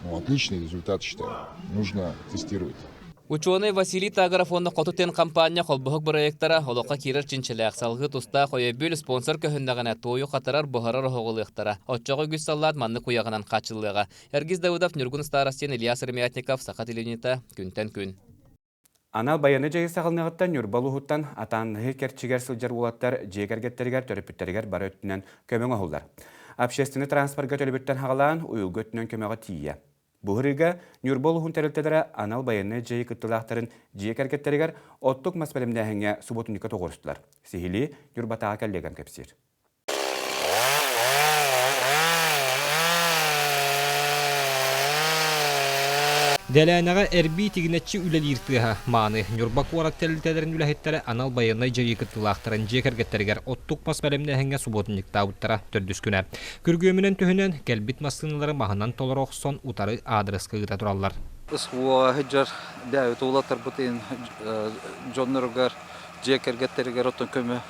Ну, отличный результат, считаю. Нужно тестировать. Учуонай Василий Тагаров уонна Хоту Тен хампаанньа холбоһук бырайыактара олоххо киирэр чинчилээх, салгыы тустаах өйөбүл спонсор көһүннэҕинэ туойу хатарар, буһарар оһоҕулыахтара. Оччоҕо үгүс саллаат маннык уйаҕынан хааччыллыаҕа. Эргиз Давыдов, Ньургун Старостин, Илья Сыромятников, Саха телевидениета, Күнтэн күн. Анал байыаннай дьайыы саҕаланыаҕыттан Ньурба улууһуттан атааннаһыы кэрчигэр сылдьар уолаттар дьиэ кэргэттэригэр, төрөппүттэригэр бары өттүнэн көмө оҥоһуллар. Общественнай транспорга төлөбүртэн хаҕалаан, уйулга өттүнэн көмөҕө тиийэ. Бу ырыыга Ньурба улууһун тэрилтэлэрэ анал байыаннай дьайыы кыттыылаахтарын дьиэ кэргэттэригэр оттук мас бэлэмнээһиҥҥэ субуотунньукка тоҕуорустулар. Сиһилии Ньурбатааҕы кэллиэгэм кэпсиир. Дэлээнэҕэ эрбии тигинэччи үлэлиир тыаһа мааны Ньурба куорат тэрилтэлэрин үлэһиттэрэ анал байыаннай дьайыы кыттыылаахтарын дьиэ кэргэттэригэр оттук мас бэлэмнээһиҥҥэ субуотунньуктаабыттара төрдүс күнэ. Күргүөмүнэн түһүнэн, кэлбит массыыналары маһынан толоро охсон утары аадырыска ыыта тураллар. СВО сылдьар бэйэбит уолаттарбытын дьонноругар, дьиэ кэргэттэригэр оттон көмө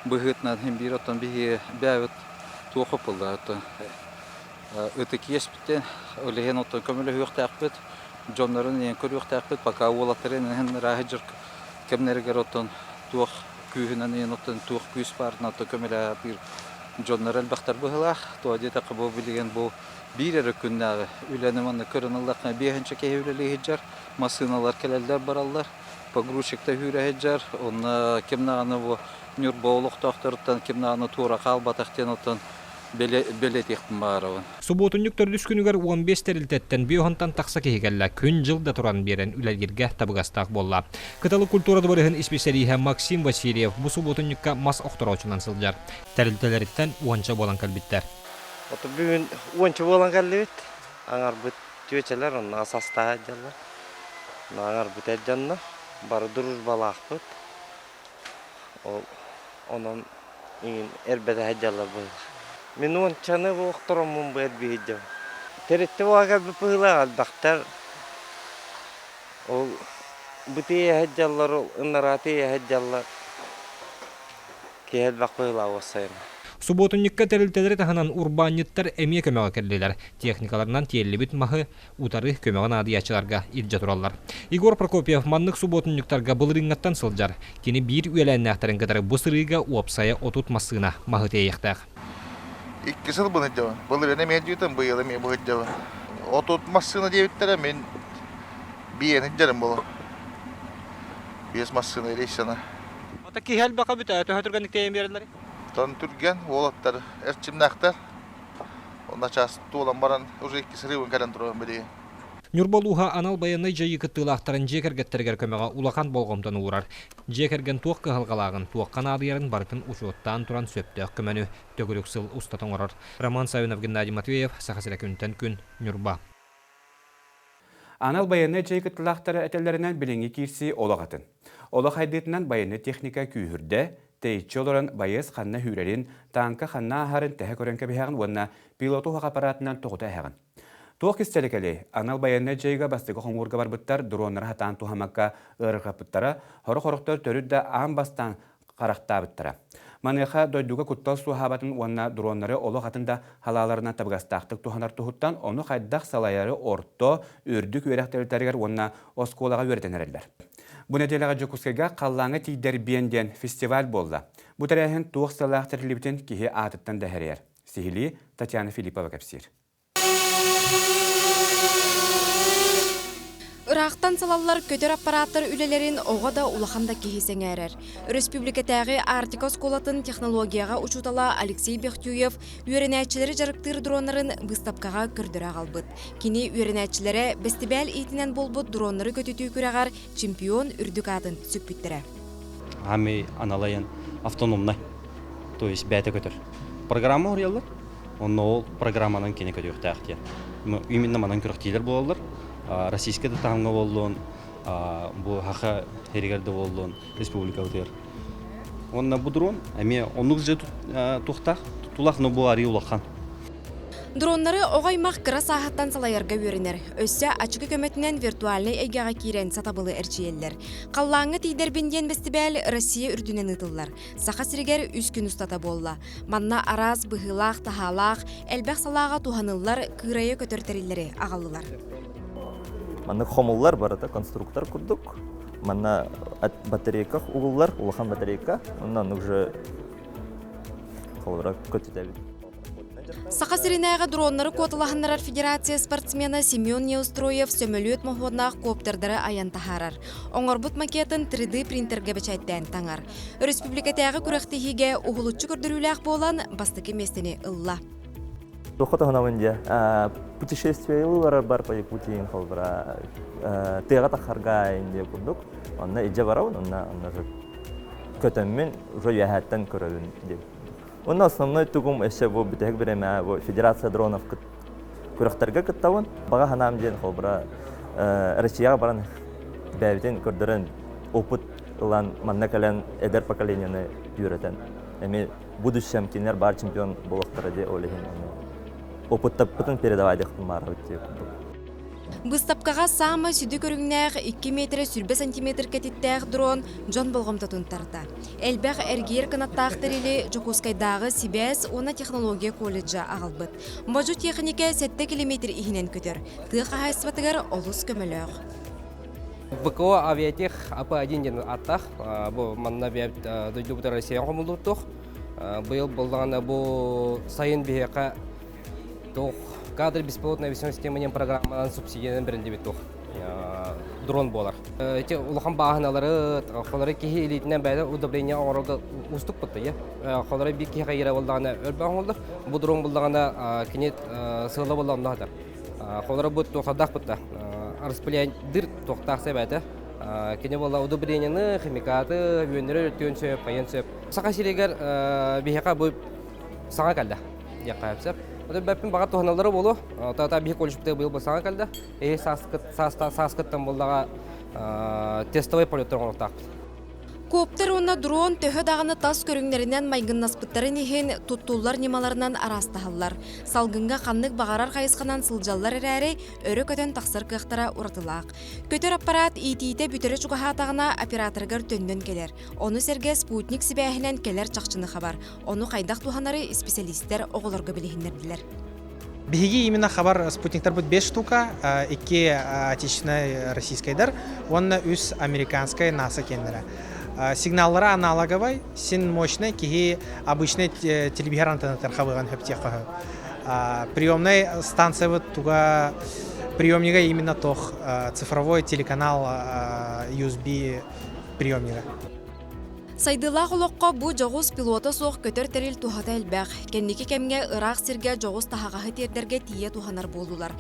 быһыытынан иһин биир оттон биһиги бэйэбит туох ыпыллар оттон ытык иэспитин ол иһин оттон көмөлөһүөхтээхпит дьоннорун иһин көрүөхтээхпит пока уолаттарын иһин ырааһы дьыр кэмнэригэр оттон туох күүһүнэн иһин оттон туох күүс баарынан оттон көмөлөһө дьоннор элбэхтэр быһыылаах туо диэтэххэ бу билигин бу биир эрэ күннээҕи үлэни манна көрөн ыллахха биэһинчэ киһи үлэлии сылдьар массыыналар кэлэллэр бараллар погрузчикта үүрэ сылдьар онно ким даҕаны бу Ньурба олохтоохторуттан ким даҕаны туора хаалбатах диэн оттон бэлиэтиэхпин баҕарабын. Субуотунньук төрдүс күнүгэр 15 тэрилтэттэн биоһонтон тахса киһи кэллэ. Күн-дьыл да туран биэрэн үлэлииргэ табыгастаах буолла. Кыталы культура дыбарыһын исписэлииһэ Максим Васильев бу субуотунньукка мас охтороочунан сылдьар. Тэрилтэлэриттэн уонча буолан кэлбиттэр. Ото бүгүн уонча буолан кэллибит. Аҥарбыт түөчэлэр онно ас астаах дьоннор. Аҥарбыт эр дьоннор. Бары дружбалаахпыт. Ол онон иҥин эрбэтэ сылдьаллар быһыылаах. Мин уончаны охтороммун бу эрбии сылдьабын. Тэрилтэ буола кэлбит быһыылаах элбэхтэр. Ол бу тиийэ сылдьаллар, ол ынараа тиийэ сылдьаллар. Киһи элбэх быһыылаах уоссайынан. Субуотунньукка тэрилтэлэри таһынан урбаанньыттар эмиэ көмөҕө кэллилэр. Техникаларынан тиэллибит маһы утары көмөҕө наадыйааччыларга илдьэ тураллар. Егор Прокопьев маннык субуотунньуктарга былырыыҥҥаттан сылдьар. Кини биир үөлээннээхтэрин кытары бу сырыыга уопсайа 30 массыына маһы тиэйиэхтээх. Икки сыл быһыддьабын. Былырыын эмиэ дьиэтин, быйыл эмиэ быһыддьабын. 30 массыына диэбиттэрэ, мин биэни илдьэрим буолуо. Биэс массыына рейсана. Ата киһи элбэхэ бүтэ, төһө түргэнник тиэйэн биэрэллэр? Тон түргэн уолаттар эрчимнээхтэр. Начаас туолан баран уже икки сырыыбын кэлэн турабын билигин. Ньурба улууһа анал байыаннай дьайыы кыттыылаахтарын дьиэ кэргэттэригэр көмөҕө улахан болҕомтону уурар. Дьиэ кэргэн туох кыһалҕалааҕын, туохха наадыйарын барытын учуоттаан туран сөптөөх көмөнү төгүрүк сыл устата оҥорор. Роман Саввинов, Геннадий Матвеев, Саха сирэ күнтэн күн, Ньурба. Анал байыаннай дьайыы кыттыылаахтара этэллэринэн билиҥҥи киирсии олох атын. Олох хайдыытынан байыаннай техника күүһүрдэ, тэйиччи олорон байыас ханна сүүрэрин, тааҥка ханна ааһарын тэһэ көрөн кэбиһэҕин уонна пилоту уһах аппаратынан тоҕута эһэҕин. Туох кистэлэ кэлиэй, анал байыаннай дьайыыга бастакы хомуурга барбыттар дроннары сатаан туһаммакка ыарырҕаппыттара, сорох-сорохтор төрүт да аан бастаан харахтаабыттара. Маныаха дойдуга куттал суоһаабатын уонна дроннары олох атын да халааларынан табыгастаахтык туһанар туһуттан ону хайдах салайары орто, үрдүк үөрэх тэрилтэлэригэр уонна оскуолаҕа үөрэтэн эрэллэр. Бу нэдиэлэҕэ Дьокуускайга Халлааҥҥа тиийдэрбиэн диэн фестиваль буолла. Бу тэрээһин туох сыалаах тэриллибитин киһи аатыттан да эһэрийэр. Сиһилии Татьяна Филиппова кэпсиир. Ыраахтан салаллар көтөр аппарааттар үлэлэрин оҕо да улахан да киһи сэҥээрэр. Өрөспүүбүлүкэтээҕи Арктика оскуолатын технологияҕа учуутала Алексей Бехтюев үөрэнээччилэри дьарыктыыр дроннарын быыстапкаҕа көрдөрө аҕалбыт. Кини үөрэнээччилэрэ бэстибээл иитинэн буолбут дроннары көтүтүү күрэҕэр чемпион үрдүк аатын сүкпүттэрэ. Ами аналайын автономнай, то есть бэйэтэ көтөр. Программа уруйаллар, онно ол программанан кини көтүөхтээх диэн. Именно манан күрэхтиилэр буолаллар. Российскай да таһымҥа буоллун, бу Хаха эригэр да буоллун, республикабытыгар. Уонна бу дрон эмиэ оннук же туохтаах, тутулах, но бу арыы улахан. Дроннары оҕо аймах кыра сааһыттан салайарга үөрэнэр. Өссө ачыкы көмөтүнэн виртуальнай эйгэҕэ киирэн сатабылы эрчийэллэр. Халлааҥҥа тиийдэрбин диэн бэстибээл Россия үрдүнэн ыытыллар. Саха сиригэр үс күн устата буолла. Манна араас быһыылаах-таһаалаах, элбэх салааҕа туһаныллар кыырайа көтөр тэриллэри аҕаллылар. Маннык хомуллар барыта конструктор курдук. Манна батарейка угуллар, улахан батарейка. Онно уже холобура көтүтэбит. Саха сиринээҕи дроннары куоталаһыннарар федерация спортсмена Семен Неустроев сөмөлүөт моһуоннаах коптердары айан таһаарар. Оҥорбут макетын 3D принтергэ бэчээттээн таҥар. Өрөспүүбүлүкэтээҕи күрэхтэһиигэ уһулуччу көрдөрүүлээх буолан, бастакы миэстэни ылла. Туохха туһанабын дьэ путешествиелыы барар бар по Якутии холбура тыаҕа тахарга индия курдук онно илдьэ барабын онно онно көтөммүн уже үөһээттэн көрөбүн диэн Уонна основной тугум өссө бу бүтэһик бириэмэ бу Федерация дронов күрэхтэргэ кыттабын. Баҕа санаам диэн холобура Россияҕа баран бэйэбитин көрдөрөн опыт ылан манна кэлэн эдэр поколенияны үөрэтэн эми будущем кинилэр баар чемпион буолуохтара диye ол иһин опыттаппытын передавай диэхпин баарабыт диye курдук. Быыстапкаҕа саамай сүдү көрүҥнээх 2 миэтэрэ 20 сантиметр кэтиттээх дрон дьон болҕомтотун тарта. Элбэх эргиир кынаттаах тэрили Дьокуускайдааҕы сибээс уонна технология колледжа аҕалбыт. Модьу тиэхиньикэ 7 километр иһинэн көтөр. Тыа хаһаайыстыбатыгар олус көмөлөөх. БКО Авиатех АП-1 диэн ааттаах. Бу манна бэйэбит дойдубут Россияҕа хомуллубуттуох. Быйыл буллаҕына бу сайын биһиэхэ туох кадр беспилотной авиационной система диэн программанан субсидиянан бэриллибит туох дрон буолар. Эти улахан бааһыналары, холоро киһи илиитинэн бэйэтэ удобрение оҥорорго уустук бутта Холоро биир киһиэхэ иирэ буоллаҕына өлбөх оҥоллор. Бу дрон буллаҕына кини сыала буолла онно хатар. Холоро бу туохтаах бутта распыляйдыр туохтаах сэбээтэ. Кини буолла удобрениены, химикаты, үөннэри өртүөн сөп, хайыан сөп. Саха сиригэр биһиэхэ бу саҥа кэллэ диэххэ сөп. Бэппин баҕар туһаналлара буолуо. Тата биһи колледжпытыгар быйыл саҥа кэллэ. Эһи сааскыттан буоллаҕа тестовый полеттар оҥоруохтаахпыт. Коптер уонна дрон төһө даҕаны тас көрүҥнэринэн майгыннаспыттарын иһин, туттуллар ньымаларынан араастаһаллар. Салгыҥҥа ханнык баҕарар хайысханан сылдьаллар эрээри, өрө көтөн тахсар кыахтара уратылаах. Көтөр аппараат иитиитэ бүтэрэ чугаһаатаҕына, операторыгар төннөн кэлэр. Ону сэргэ спутник сибээһинэн кэлэр чахчыны хабар. Ону хайдах туһанары исписэлиистэр оҕолорго билиһиннэрдилэр. Биһиги именно хабар спутниктарбыт 5 штука, икки отечественнай российскайдар уонна үс американскай НАСА киэннэрэ. Сигналлара аналоговай, син мощный киһи обычный телевизор антеннатыгар хабыган хөптиэххэ Приемная станциябыт туга приемнига именно тох цифровой телеканал USB приемнига. Сайдыылаах олоххо бу дьоҕус пилота суох көтөр тэрил туһата элбэх. Кэнники кэмҥэ ыраах сиргэ дьоҕус таһаҕаһы тиэрдэргэ тиийэ туһанар буоллулар.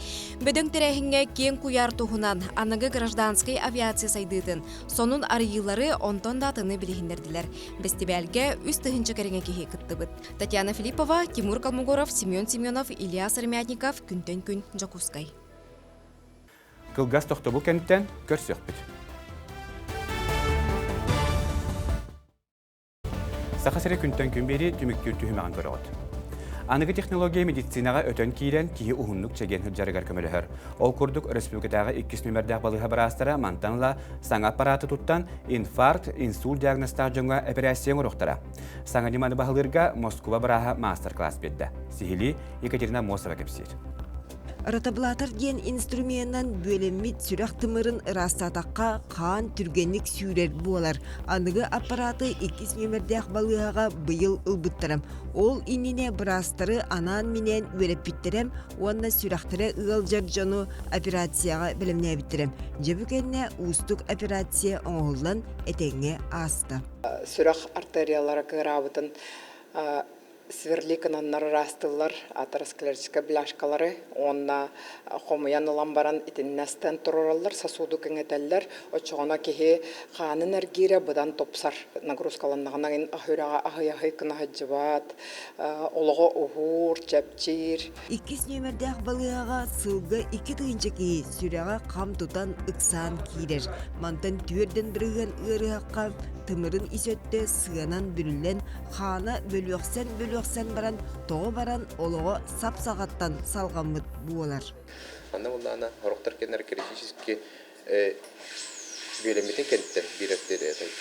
Бөдөҥ тэрээһиҥҥэ киэҥ куйаар туһунан, аныгы гражданскай авиация сайдыытын, сонун арыйыылары онтон да атыны билиһиннэрдилэр. Бэстибээлгэ 3000 кэриҥэ киһи кыттыбыт. Татьяна Филиппова, Тимур Колмогоров, Семен Семенов, Илья Сыромятников, Күнтэн күн, Дьокуускай. Кылгас тохтобул кэнниттэн көрсүөхпүт. Саха сирэ күнтэн күн биэрии түмүктүүр түһүмэҕин көрөҕүт. Аныгы технология медицинаҕа өтөн киирэн, киһи уһуннук чэгиэн сылдьарыгар көмөлөһөр. Ол курдук, өрөспүүбүлүкэтээҕи иккис нүмердээх балыыһа быраастара мантан ыла саҥа аппарааты туттан, инфаркт, инсульт диагнозтаах дьоҥҥо эпэрээссийэ оҥоруохтара. Саҥа ньыманы баһылыырга Москуба бырааһа маастар-класс биэрдэ. Сиһилии Екатерина Мосова кэпсиир. Ротоблатор диэн инструменынан бүөлэммит сүрэх тымырын ыраастаатахха хаан түргэнник сүүрэр буолар. Аныгы аппараты иккис нүөмэрдээх балыыһаҕа быйыл ылбыттара. Ол иннинэ быраастары анаан-минээн үөрэппиттэрэ уонна сүрэхтэрэ ыалдьар дьону операцияҕа бэлэмнээбиттэрэ. Дьэ бу кэннэ уустук операция оҥоһуллан этэҥҥэ ааста. Сүрэх артериялара кыараабытын сверликананнар ыраастыыллар атеросклеротическай бляшкалары уонна хомуйан ылан баран итиннэ стенд туруораллар, сосуду кэҥэтэллэр. Оччоҕуна киһи хаанын эргиирэ быдан тупсар. Нагрузкаланнаҕына үрэҕэ аһый-аһый гына сылдьыбат, олоҕо уһуур, чэпчиир. Иккис нүөмэрдээх балыыһаҕа сылга 2000 киһи сүрэҕэ хам тутан ыксаан киирэр. Мантан түөрдэн бырыһыан ыарыһахха тымырын ис өттө сыанан бүрүллэн, хаана бөлүөхсэн-бөлүөхсэн баран, тоҕо баран олоҕо сап-саҕаттан салҕаммыт буолар. Анна буллаана сорохтор кэннэр критически бүөлэммитин кэнниттэн биир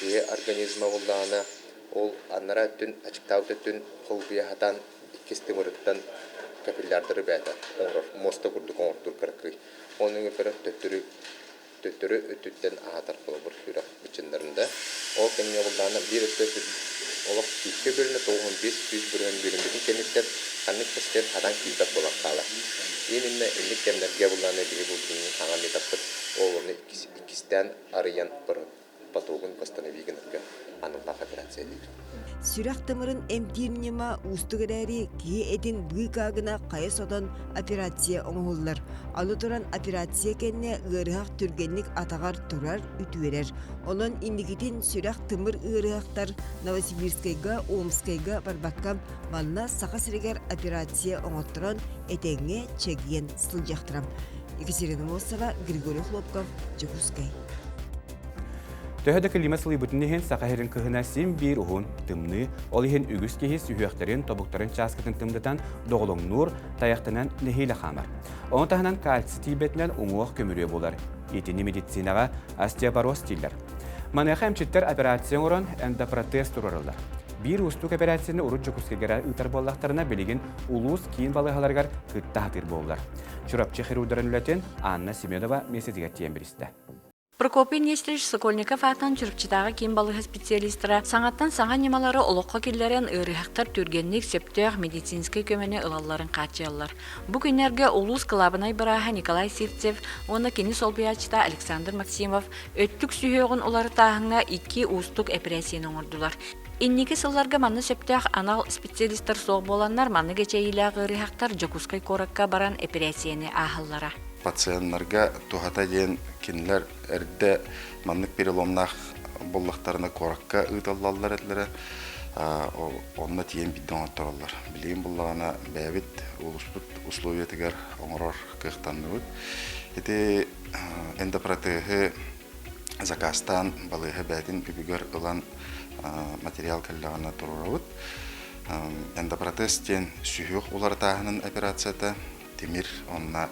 киһи организма буллаҕына ол анараа өттүн ачыктаабыт өттүн холбуйа сатаан иккис тымырыттан капиллярдары бэйэтэ оҥорор, муоста курдук оҥортуур кыракый. Оннугу көрөн төттөрү төттөрү өттүттэн аһатар холобур сүрэх быччыннарында. Ол кэмҥэ буллаҕына биир өттө олох күүскэ бөлүнэ 95 бырыһан бүөлэммитин кэнниттэн ханнык да ситэн хатан киирбэт буолан хаалар. Именно инник кэмнэргэ буллаҕына биһи бу билиҥҥи хаҥа методпыт ол ону иккистээн арыйан потогун восстанови гынарга аналлаах операция диир. Сүрэх тымырын эмтиир ньыма уустук эрээри, киһи этин быыкаа гына хайа сотон операция оҥоһуллар. Аны туран операция кэннэ ыарыһах түргэнник атаҕар турар, үтүөрэр. Онон инникитин сүрэх-тымыр ыарыһахтар Новосибирскайга, Омскайга барбакка, манна Саха сиригэр операция оҥотторон этэҥҥэ чэгиэн сылдьыахтара. Екатерина Мосова, Григорий Хлопков, Дьокуускай. Төһө да климат сылыйбытын иһин Саха сирин кыһына син биир уһун, тымныы, ол иһин үгүс киһи сүһүөхтэрин, тобуктарын чааскытын тымнытан доҕолоҥнуур, тайахтанан нэһиилэ хаамар. Ону таһынан кальций тиийбэтинэн уҥуох көмүрүө буолар. Итини медицинаҕа остеопороз дииллэр. Маныаха эмчиттэр операция оҥорон эндопротез туруораллар. Биир уустук операцияны урут Дьокуускайга ыытар буоллахтарына, билигин улуус киин балыыһаларыгар кытта сатыыр буоллулар. Чурапчы хирурдарын үлэтин Анна Семенова миэстэтигэр тиийэн билистэ. Прокопий Нестерович Сокольников аатынан Чурапчытааҕы киин балыыһа специалистара саҥаттан саҥа ньымалары олоххо киллэрэн ыарыһахтар түргэнник сөптөөх медицинскэй көмөнү ылалларын хааччыйаллар. Бу күннэргэ улуус кылаабынай бырааһа Николай Сивцев уонна кини солбуйааччыта Александр Максимов өттүк сүһүөҕүн уларытааһыҥҥа икки уустук эпэрээссийэни оҥордулар. Инники сылларга манна сөптөөх анал специалистар суох буоланнар, маннык эчэйиилээх ыарыһахтар Дьокуускай куоракка баран эпэрээссийэни ааһаллара. Пациеннарга туһата диэн кинилэр эрдэ маннык переломнаах буоллахтарына куоракка ыытыллаллар этилэрэ. Онно тиийэн биирдэ оҥоттороллор. Билигин буллаҕына бэйэбит улууспут условиятыгар оҥорор кыахтанныбыт. Ити эндопротеһы заказтаан балыыһа бэйэтин үбүгэр ылан материал кэллэҕинэ туруорабыт. Эндопротез диэн сүһүөх уларытааһынын операцията тимир уонна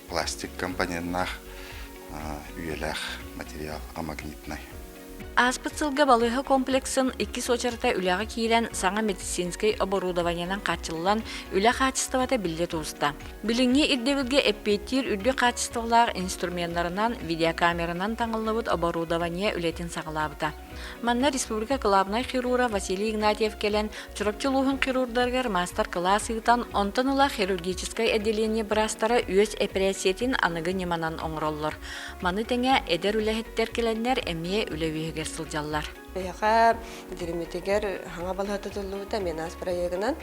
пластик компоненнаах үйэлээх материал амагнитнай. Ааспыт сылга балыыһа комплексын иккис уочарата үлэҕэ киирэн, саҥа медицинскэй оборудованиенан хааччыллан, үлэ хаачыстыбата биллэ тубуста. Билиҥҥи ирдэбилгэ эппиэттиир үрдүк хаачыстыбалаах инструменнарынан, видеокамеранан таҥыллыбыт оборудование үлэтин саҕалаабыта. Манна республика кылаабынай хирурга Василий Игнатьев кэлэн, Чурапчы улууһун хирурдарыгар маастар-кылаас ыытан, онтон ыла хирургическай отделение быраастара үөс эпэрээссийэтин аныгы ньыманан оҥороллор. Маны тэҥэ эдэр үлэһиттэр кэлэннэр эмиэ үлэ үөһүгэр сылдьаллар. Биһиэхэ Диримитигэр саҥа балыһа тутуллубута Менас проегынан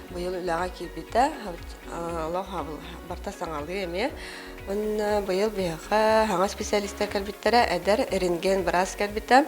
быйыл үлэҕэ киирбитэ. Олох барыта саҥалыы эмиэ. Уонна быйыл биһиэхэ саҥа специалистар кэлбиттэрэ, эдэр рентген быраас кэлбитэ,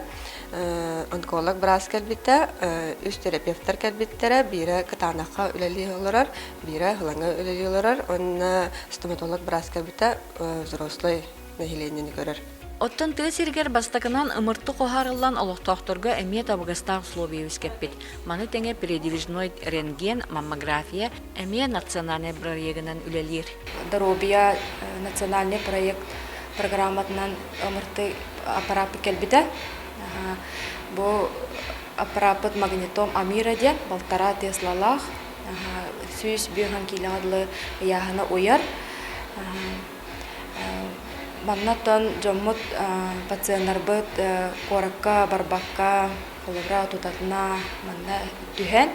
онколог быраас кэлбитэ, үс терапевтар кэлбиттэрэ, биирэ Кытаанахха үлэлии олорор, биирэ Һылаҥа үлэлии олорор, уонна стоматолог быраас кэлбитэ, взрослый нэһилиэнньэни көрөр. Оттон тыа сиригэр бастакынан ымырты хоһаарыллан олохтоохторго эмиэ табыгастаах условия үөскэппит. Маны тэҥэ передвижной рентген, маммография эмиэ национальнай бырайыагынан үлэлиир. Доруобуйа национальный проект программатынан ымырты аппарааппыт кэлбитэ. Бу аппарааппыт магнитом Амира диэн балтараа Теслалаах 150 киилэҕэ дылы ыйааһына уйар. Манна оттон дьоммут пациеннарбыт куоракка барбакка, холобура тутатына манна түһэн,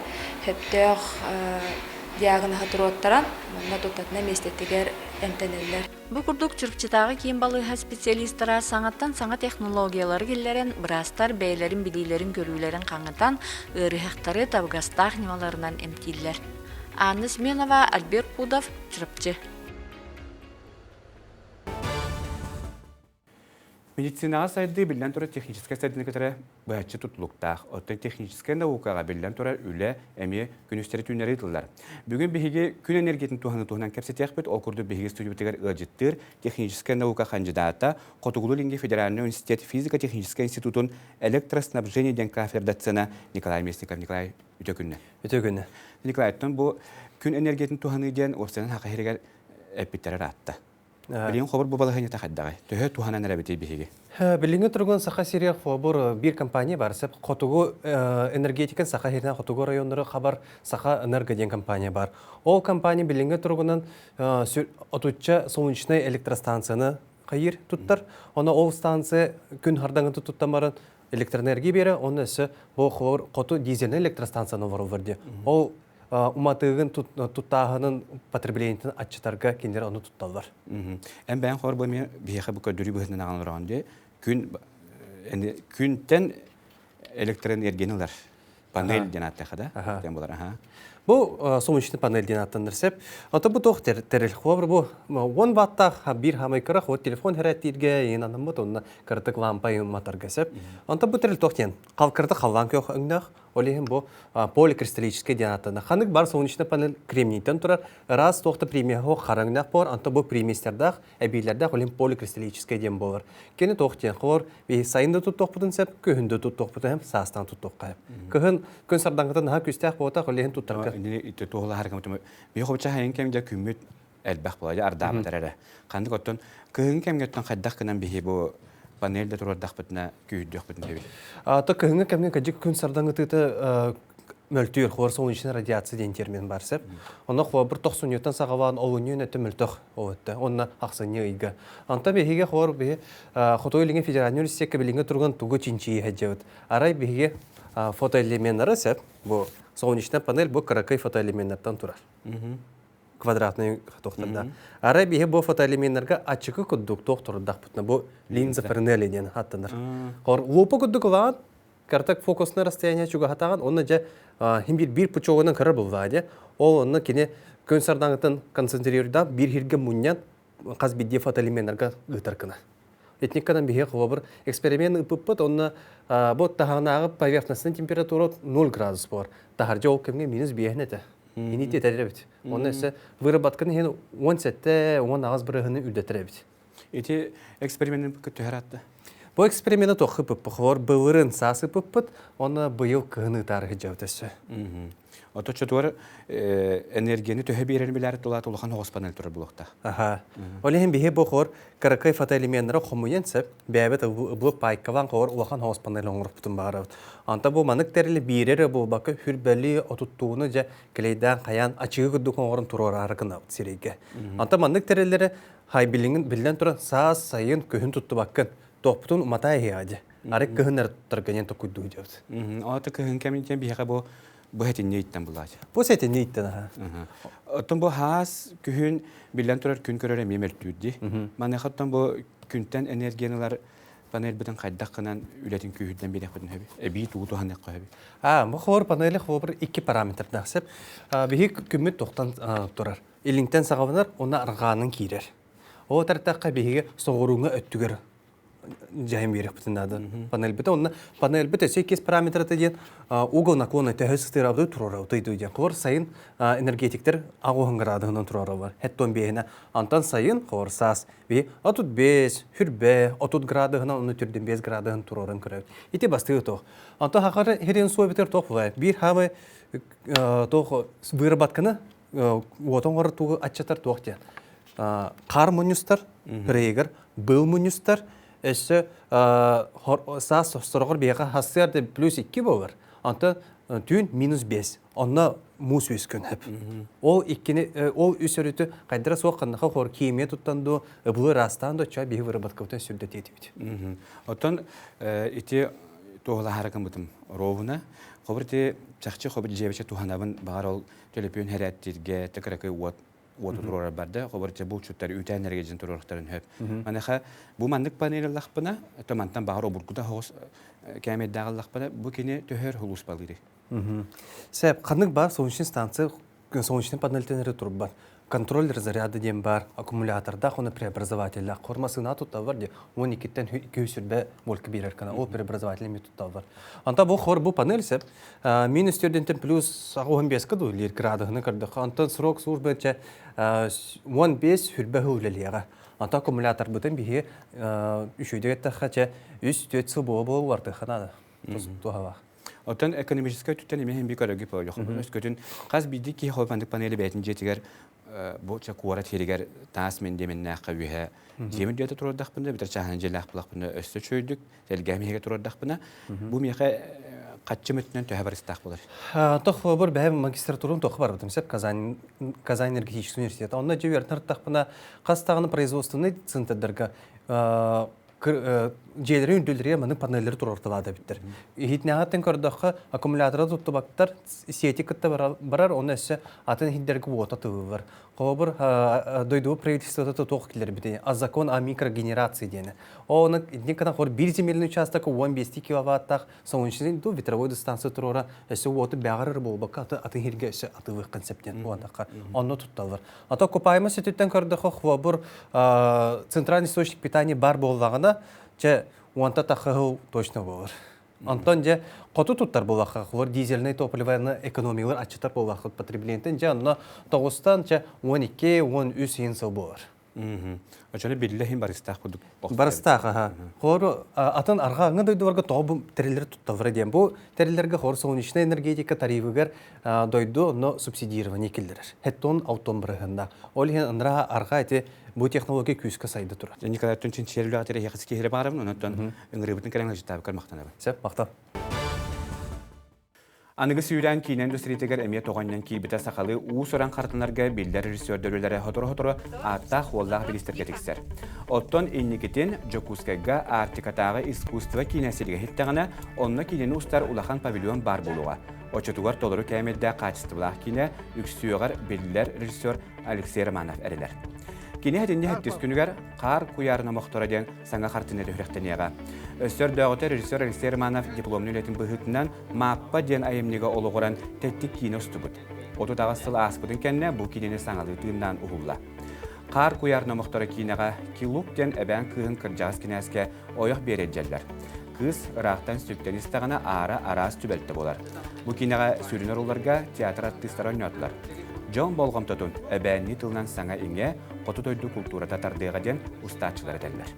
сөптөөх диагноһы туруоттаран, манна тутатына миэстэтигэр эмтэнэллэр. Бу курдук Чурапчытааҕы киин балыыһа специалистара саҥаттан саҥа технологиялары киллэрэн, быраастар бэйэлэрин билиилэрин-көрүүлэрин хаҥатан, ыарыһахтары табыгастаах ньымаларынан эмтииллэр. Анна Семенова, Альберт Пудов, Чурапчы. Медицинаҕа сайдыы биллэн турар техническэй сайдыыны кытары быһаччы тутулуктаах. Оттон техническэй наукаҕа биллэн турар үлэ эмиэ күнүстэри-түүннэри ыытыллар. Бүгүн биһиги күн энергиятын туһаныы туһунан кэпсэтиэхпит. Ол курдук биһиги студиябытыгар ыалдьыттыыр техническэй наука хандьыдаата, Хотугулуу-Илиҥҥи федеральнай университет физико-техническэй институтун электроснабжение диэн кафедра доцена Николай Местников. Николай, үтө күннэ. Үтө күннэ. Николай, оттон бу күн энергиятын туһаныы диэн уопсайынан саха сиригэр эппиттэрэ ыраатта. Билигин хобур бу балаһыанньата хайдаҕый? Төһө туһанан эрэбитий биһиги? Билиҥҥи туругун Саха сиригэр хобур биир компания бар. Сеп хотугу энергетикин Саха сиринэн хотугу районнары хабар Саха Энерго диэн компания бар. Ол компания билиҥҥи туругунан отучча солнечнай электростанцияны хайыр туттар. Оны ол станция күн хардаҥыты туттан баран электроэнергия бере, оны өссө бу хоту дизельный электростанцияны оҥороллор диye. Ол уматыгын туттааһынын потреблениетин аччатарга кинилэр ону тутталлар. Эн бэйэн хор бу эмиэ биһиэхэ бу көрдөрүү быһыытынан аҕан олороҕун дии. Күн күнтэн электроэнергияны ылар панель диэн ааттаха да? Диэн болар. Аха. Бу солнечный панель диэн ааттанар сеп. Ото бу туох тэрил хуобр бу 10 ваттаах биир хамай кыра хуот телефон хэрээттииргэ иин анаммыт онно кыратык лампа матарга сеп. Онто бу тэрил туох диэн кырата халлаан көх өҥнөөх Ол иһин бу поликристаллическай диэн ааттанар. Ханык бар солнечный панель кремнийтэн турар, ыраас туохта премияһо хараҥнаах буолар, онто бу премистердаах, эбиилэрдээх ол иһин поликристаллическай диэн буолар. Кини туох диэн холор сайын да туттуохпутун сөп, күһүн да туттуохпутун сөп, саастан туттуохха сөп. Кыһын күн сардаҥата наһаа күүстээх буолбатах, ол иһин туттарга. Туоһулаһар Биһи хобуча хайын кэмгэ күммүт элбэх буолар, ардаабатар эрэ. Ханнык оттон кыһыҥҥы кэмҥэ оттон хайдах гынан биһи бу панель да туруордахпытына күүһүрдүөхпүтүн сөбүй? То кыһыҥҥы кэмҥэ кыдьык күн сардаҥытыыта мөлтүүр, хор солнечная радиация диэн термин бар сеп. Онно хобур тохсунньуттан саҕалаан олунньу өттө мөлтөх өттө. Онно ахсынньы ыйга. Онтон биһиги хор биһи Хотугу Илиҥҥи федеральный университекка билиҥҥи туругун тугу чинчийи сылдьабыт. Арай биһиги фотоэлеменнары сеп, бу солнечная панель бу кыракый фотоэлеменнартан турар. Квадратный тохторда. Арай биһи бу фотоэлеменнарга ачыкы курдук туох турдахпытына бу линза Френели диэн аттанар. Хор лупа курдук ылаан картак фокусный расстояние чугаһатаҕын онно дьэ хим бир бир пучогунан көрөр буллаа дьэ. Ол онно кини күн сардаҥытын концентрируйдаан бир хиргэ мунньан хас биирдии фотоэлеменнарга ыытар гына. Этникканан биһиги холобур эксперимент ыыппыппыт онно бу таһынааҕы поверхностный температура 0 градус буолар. Таһырдьа ол кэмҥэ минус биэһин этэ. Ини тиэтэр эбит. Онно өссө выработканы иһин 17 18 бырыһыны үрдэтэр эбит. Ити эксперименин түһэр атты? Бу эксперимени туох ыппыппыт? Хор былырын саас ыппыппыт, онно быйыл кыһын ыытаары сылдьабыт өссө. Ото чотугар энергияны төһө биэрэрин билээри тулаат улахан оҕус панель турар булуохтаах. Аха. Ол иһин биһи бу хор кыракый фотоэлеменнары хомуйан сөп, бэйэбит ыбылык пайкалаан хор улахан оҕус панель оҥорбутун баарабыт. Онто бу манык тэрили биирэр буолбакка хүрбэли отуттууну дьэ клейдаан хайаан ачыгы курдук оҥорон туруораары гынабыт сирэйгэ. Онто маннык тэриллэри хай билиҥин биллэн туран саас, сайын, күһүн туттубаккын. Туохпутун уматаа иһиэҕэ дьэ. Арык кыһын эрэ туттарга диэн токуйдуу дьабыт. Ото кыһын кэминтэн биһиэхэ бу бу сэтинньи ыйыттан булаачы. Бу сэтинньи ыйыттан аха. Оттон бу хаас күһүн биллэн турар күн көрөр эмиэ мөлтүүр дии. Маныаха оттон бу күнтэн энергияны ылар панельбытын хайдах гынан үлэтин күүһүрдэн биэриэхпитин сөбүй? Эбии тугу туһаныахха сөбүй? Аа, бу хор панели хобр икки параметрдаах сөп. Биһи күммүт тохтон турар. Илиҥтэн саҕаланар, уонна арҕаанын киирэр. Ол тартахха биһиги соҕурууҥа өттүгэр дьайын биэриэхпитин наада. Панельбыта онно панельбыт өссө иккис параметрата диэн угол наклона төһө сытыырабыты туруорабытый диэн. Хор сайын энергетиктер аҕуһун градуһунан туруораллар. Хеттон биэһинэ. Антон сайын хор саас би 35, хүрбэ, 30 градуһунан оны түрдүн 5 градуһун туруоран көрөбүт. Ити бастыы тоқ. Антон хахары хирин суо битер тоқ була. Бир хабы тоқ выработканы уотон горы тугу аччатар туох диэн. Қар мунньустар, рейгер, был мунньустар, өссө саас сороҕор биэхэ хассыар да плюс 2 болар. Онтон түүн минус 5. Онно муус үскүн хөп. Ол иккини ол үс өрүтү хайдара суох ханнаха хор химия туттан ду ыбылы растаан до ча биһи выработкабытын сүрдэтиэтибит. Оттон ити туоһулаһара гыммытым ровно. Хобур ити чахчы хобур дьиэбичэ туһанабын баҕар ол төлөпүөн хэрээттииргэ тыкыракы уот уоту туруорар барда хобур ити булчуттар үүтээннэргэ дьин туруорахтарын хөп. Маныха бу маннык панель ыллахпына, то мантан баҕар обургута хоҕус кээмэйдээх ыллахпына, бу кини төһөр хулууспалыырый? Сәп, ханнык бар солнечный станция солнечный панельтен эрэ турбат. Контроллер заряда диэн бар, аккумулятордаах уонна преобразователлээх. Хормасына тутталлар ди 12-тен 200 вольтка биэрэр кана. Ол преобразователь эми тутталлар. Анта бу хор бу панель сеп минус 4 плюс 15 ду лир градуһуна көрдөххө. Антон срок службы чэ 15 хүрбэ үлэлиэҕэ. Анта аккумуляторбытын биһи үчүгэй эттэххэ чэ 3-4 сыл буола буола улартыахха наада. Туһалаах. Оттон экономическай өттүттэн эмиэ би көрөргө пойдох. Өскөтүн хас биирдии киһи холбандык панели бэйэтин дьиэтигэр бу ча куорат сиригэр таас мен диэминнээххэ үөһэ дьиэмин дьиэтэ турардахпына битэр чааһын дьиэлээх булахпына өссө чөйдүк тэлгэһэм иһигэ турардахпына бу миэхэ хаччым өттүнэн төһө барыстаах болар. Тох бу бэһэ магистратурун тоху барбытым сеп Казань Казань энергетический университет. Онно дьэ үөртартахпына хас даҕаны производственный центрдарга дьиэлэри үрдүлэригэр маннык панеллэри туруорталаата эбиттэр. Иһитинээҕиттэн көрдөххө, аккумулятора туттубаттар, сети кытта барар, оны өссө атын иһитдэргэ уота тылыллар. Холобур, дойду правительствота туох киллэрбитий? А закон о микрогенерации диэни. Оны итинник гынан хор бир земельный участок 15 киловаттаах солнечный ду ветровой дистанция туруора өссө уоту бэҕэрэр буолбакка аты атын иһиргэ өссө атылыах концептен уонтахха онно тутталлар. А то купаемый сүтүттэн көрдөхө хлобур центральный источник питания бар буоллаҕына, чэ уонта тахыһыл точно буолар. Онтон дьэ хоту туттар буоллахха, хлор дизельный топливоны экономиялар аччатар буоллахха потреблениетин дьэ онно тоҕустан чэ 12 13 иһин сыл буолар. Очону биллэ иһин барыстаах курдук. Барыстаах, аха. Хор атын арҕааҥҥы дойдуларга тоҕо бу тэриллэри тутталлара диэн. Бу тэриллэргэ хор солнечная энергетика тарифыгар дойду онно субсидирование киллэрэр. Хеттон алтон бырыһынна. Ол иһин ынраа арҕаа ити бу технология күүскэ сайда турар. Николай Түн чинчийэр үлэҕэ тирэһиэхэ киһи баарабын, онон ыҥырыыбытын кэлэн ыжыттаабыккар махтанабын. Сөп, махтал. Аныгы сүүрээн киинэ индустриятыгар эмиэ тоҕонньон киирбитэ сахалыы уус-уран хартынарга биллэр режиссердар үлэлэрэ сотору-сотору ааттаах-уоллаах бириистэргэ тиксэр. Оттон инникитин Дьокуускайга Арктикатааҕы искусство киинэ сиргэ иһиттэҕинэ, онно киинэни устар улахан павильон баар буолуоҕа. Оччотугар толору кээмэйдээх хаачыстыбалаах киинэ үксүөҕэр биллэр режиссер Алексей Романов эрэлэр. Кини этинни хэттис күнүгэр «Хаар куйаар номохторо» диэн саҥа хартыына түһүрэхтэниэҕэ. Өссө өрдөөҕүтэ режиссер Алексей Романов дипломнай үлэтин быһыытынан «Мааппа» диэн айымньыга олоҕуран тэттик киинэ устубут. 38 сыл ааспытын кэннэ бу киинэни саҥалыы тыыннаан уһулла. Хаар куйаар номохторо киинэҕэ Килук диэн эбээн кыыһын кырдьаҕас кинээскэ ойох биэрэ илдьэллэр. Кыыс ыраахтан сүктэн истэҕинэ аара араас түбэлтэ буолар. Бу киинэҕэ сүрүн оруолларга театр артыыстара оонньоотулар. Дьон болҕомтотун эбээннии тылынан саҥа-иҥэ, хоту дойду култуурата тардыаҕа диэн устааччылар этэллэр.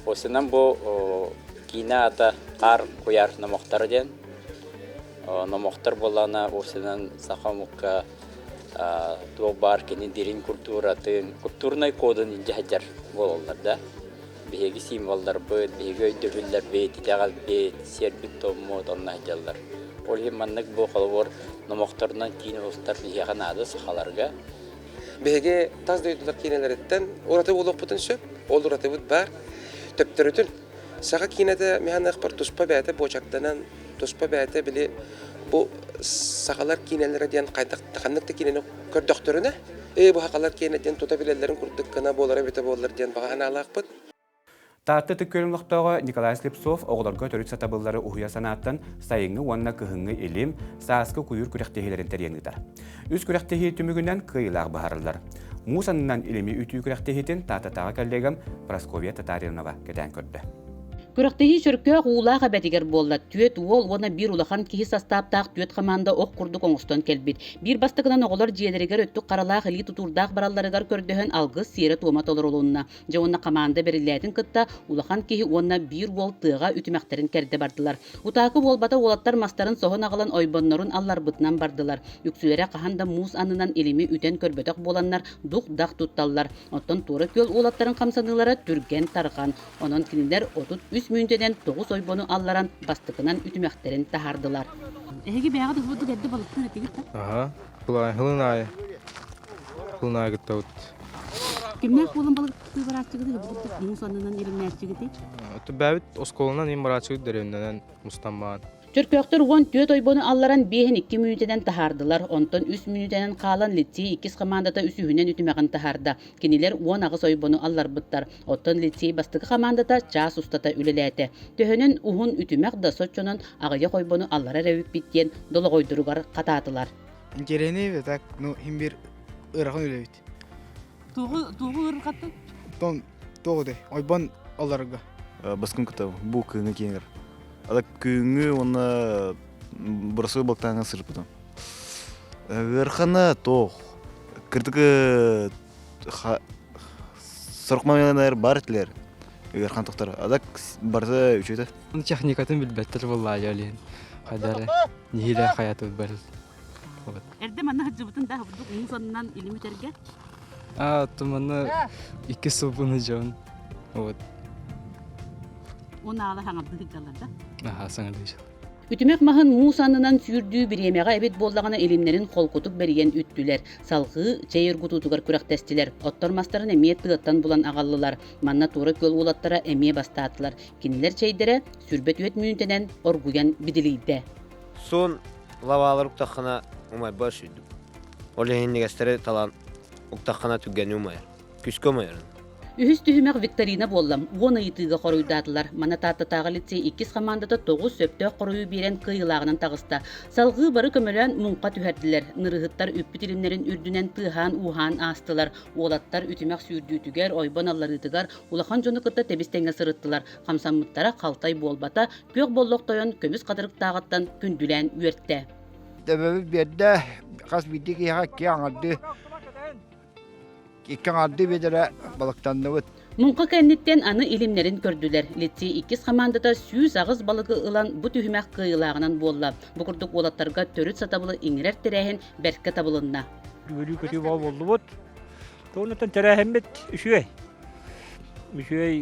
Осынан бу киинэ аата Хаар куйаар номохторо диэн. Номохтор буоллаҕына осынан саха омукка туох баар кини дириҥ культуратын, культурнай кодун илдьэ сылдьар буолаллар да. Биһиги символларбыт, биһиги өйдөбүллэрбит, итэҕэлбит, сиэрбит-туоммут онно сылдьаллар. Ол иһин маннык бу холобур номохторунан киин улуустар биһиэхэ наада сахаларга. Биһиги тас дойдулар киинэлэриттэн ураты буолуохпутун сөп. Ол уратыбыт баар. Төптөрүтүн саха киинэтэ миһаныахпар туспа бэйэтэ буочарданан, туспа бэйэтэ били бу сахалар киинэлэрэ диэн хайдах ханнык да киинэни көрдөхтөрүнэ, ээ бу сахалар киинэ диэн тута билэллэрин курдук гына буолара эбитэ буоллар диэн баҕа санаалаахпыт. Таатта ытык күөлүн олохтооҕо Николай Слепцов оҕолорго төрүт сатабыллары уһуйа санааттан сайыҥҥы уонна кыһыҥҥы илим, сааскы куйуур күрэхтэһиилэрин тэрийэн ыытар. Үс күрэхтэһии түмүгүнэн кыайыылаах быһаарыллар. Муус аннынан илими үтүү күрэхтэһиитин Тааттатааҕы коллегам Прасковья Татаринова кэтээн көрдө. Күрэхтэһии Чөркөөх уулаах эбэтигэр буолла. Түөрт уол уонна биир улахан киһи састааптаах түөрт хамаанда ох курдук оҥостон кэлбит. Биир бастакынан оҕолор дьиэлэригэр өттүк харалаах илии тутуурдаах баралларыгар көрдөһөн алгыс сиэрэ-туома толорулунна. Дьэ уонна хамаанда бэриллээтин кытта улахан киһи уонна биир уол тыаҕа үтүмэхтэрин кэрдэ бардылар. Утаакы буолбата уолаттар мастарын соһон аҕалан ойбоннорун алларбытынан бардылар. Үксүлэрэ хаһан да муус аннынан илими үтэн көрбөтөх буоланнар дух-дах тутталлар. Оттон Туора Күөл уолаттарын хамсаныылара түргэн-тарҕан. Онон кинилэр 33 мүнүүтэнэн тоҕус ойбону алларан бастакынан үтүмэхтэрин таһаардылар. Эһиги бэйэҕит ылбытык эрдэ балыктыыр этигит да? Аха. Хылын аайы. Хылын аайы кыттабыт. Кимнээх буолан балыктыы барааччыгытый? Бу курдук муус аннынан илимнээччигитий? Бэйэбит оскуоланан им барааччыбыт дэриэбинэнэн мустан баан. Чөркөөхтөр 14 ойбону алларан биэһин икки мүнүүтэнэн таһаардылар, онтон үс мүнүүтэнэн хаалан лицей иккис хамаандата үсүһүнэн үтүмэҕин таһаарда. Кинилэр 18 ойбону алларбыттар. Оттон лицей бастакы хамаандата чаас устата үлэлээтэ. Төһөнөн уһун үтүмэх да соччонон аҕыйах ойбону алларар эбиппит диэн долоҕойдоругар хатаатылар. Интересный так, ну, им бир ыарахан үлэбит. Тугу тугу ыарырҕаттын? Тон тугу де, ойбон алларга. Баскын кытта бу кыыңы киэҥэр. Ада күҥҥү уонна бырасыы балыктааҥҥа сырыппытым. Ыархана туох. Кырдык сорох моментар бар этилер. Ыархан тохтор. Адак барыта үчүгэй. Техникатын билбэттэр буоллаа олиһин. Хайдары нихиле хаятыбыт бар. Эрдэ манна сылдьыбытын да бурдук муус аннынан илимитэргэ. А, туманы икки сылбыны дьон. Вот. Уон аала хаҥардыы сылдьаллар да? Аха, саҥардыы сылдьаллар. Үтүмэх маһын муус аннынан сүүрдүү бириэмэҕэ эбит буоллаҕына илимнэрин холкутук бэрийэн үттүлэр. Салҕыы чэй оргутуутугар күрэхтэстилэр. Оттор мастарын эмиэ тыаттан булан аҕаллылар. Манна Туора Күөл уолаттара эмиэ бастаатылар. Кинилэр чэйдэрэ сүүрбэ түөрт мүнүүтэнэн оргуйан бидилийдэ. Суон лаваалар уктаххына умайбар сүүрдүм. Ол иһин иҥнигэстэри талан уктаххына түргэнник умайар. Күскэ умайарын. Үһүс түһүмэх викторина буолла. Уон ыйытыыга хоруйдаатылар. Маны Тааттатааҕы лицей иккис хамаандата тоҕус сөптөөх хоруйу биэрэн кыайыылааҕынан таҕыста. Салҕыы бары көмөлөөн муҥха түһэрдилэр. Нырыыһыттар үппүт илимнэрин үрдүнэн тыаһаан-ууһаан аастылар. Уолаттар үтүмэх сүүрдүүтүгэр, ойбон алларыытыгар улахан дьону кытта тэбис-тэҥҥэ сырыттылар. Хамсаммыттара халтай буолбата, күөх боллох тойон көмүс хатырыктааҕыттан күндүлээн үөртэ. Төбөбүт биэрдэ, хас биирдии киһиэхэ икки аҥардыы икки аҥаардыы биэдэрэ балыктанныбыт. Муҥха кэнниттэн аны илимнэрин көрдүлэр. Лицей иккис хамаандата 108 балыгы ылан бу түһүмэх кыайыылааҕынан буолла. Бу курдук уолаттарга төрүт сатабылы иҥэрэр тэрээһин бэркэ табылынна. Үөрүү-көтүү бөҕө буоллубут. Туоннаттан тэрээһиммит үчүгэй. Үчүгэй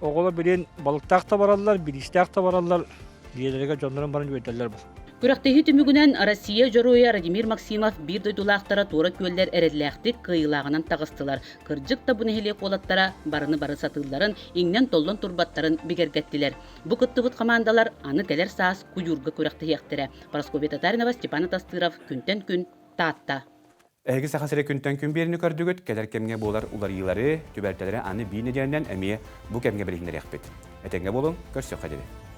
оҕолор билин балыктаах да бараллар, бириистээх да бараллар, дьиэлэригэр дьоннорун баран үөрдэллэр бұл. Күрэхтэһии түмүгүнэн Россия Дьоруойа Радимир Максимов биир дойдулаахтара туора күөллэр эрэллээхтик кыайыылааҕынан таҕыстылар. Кырдьык да бу нэһилиэк уолаттара барыны бары сатыылларын, иҥнэн-толлон турбаттарын бигэргэттилэр. Бу кыттыбыт хамаандалар аны кэлэр саас куйуурга күрэхтэһиэхтэрэ. Парасковья Татаринова, Степан Атастыров, Күнтэн күн, Таатта. Эһиги Саха сирэ күнтэн күн биэриини көрдүгүт, кэлэр кэмҥэ буолар уларыйыылары, түбэлтэлэри аны биир нэдиэлэнэн эмиэ бу кэмҥэ билиһиннэриэхпит. Этэҥҥэ буолуҥ, көрсүөххэ диэри.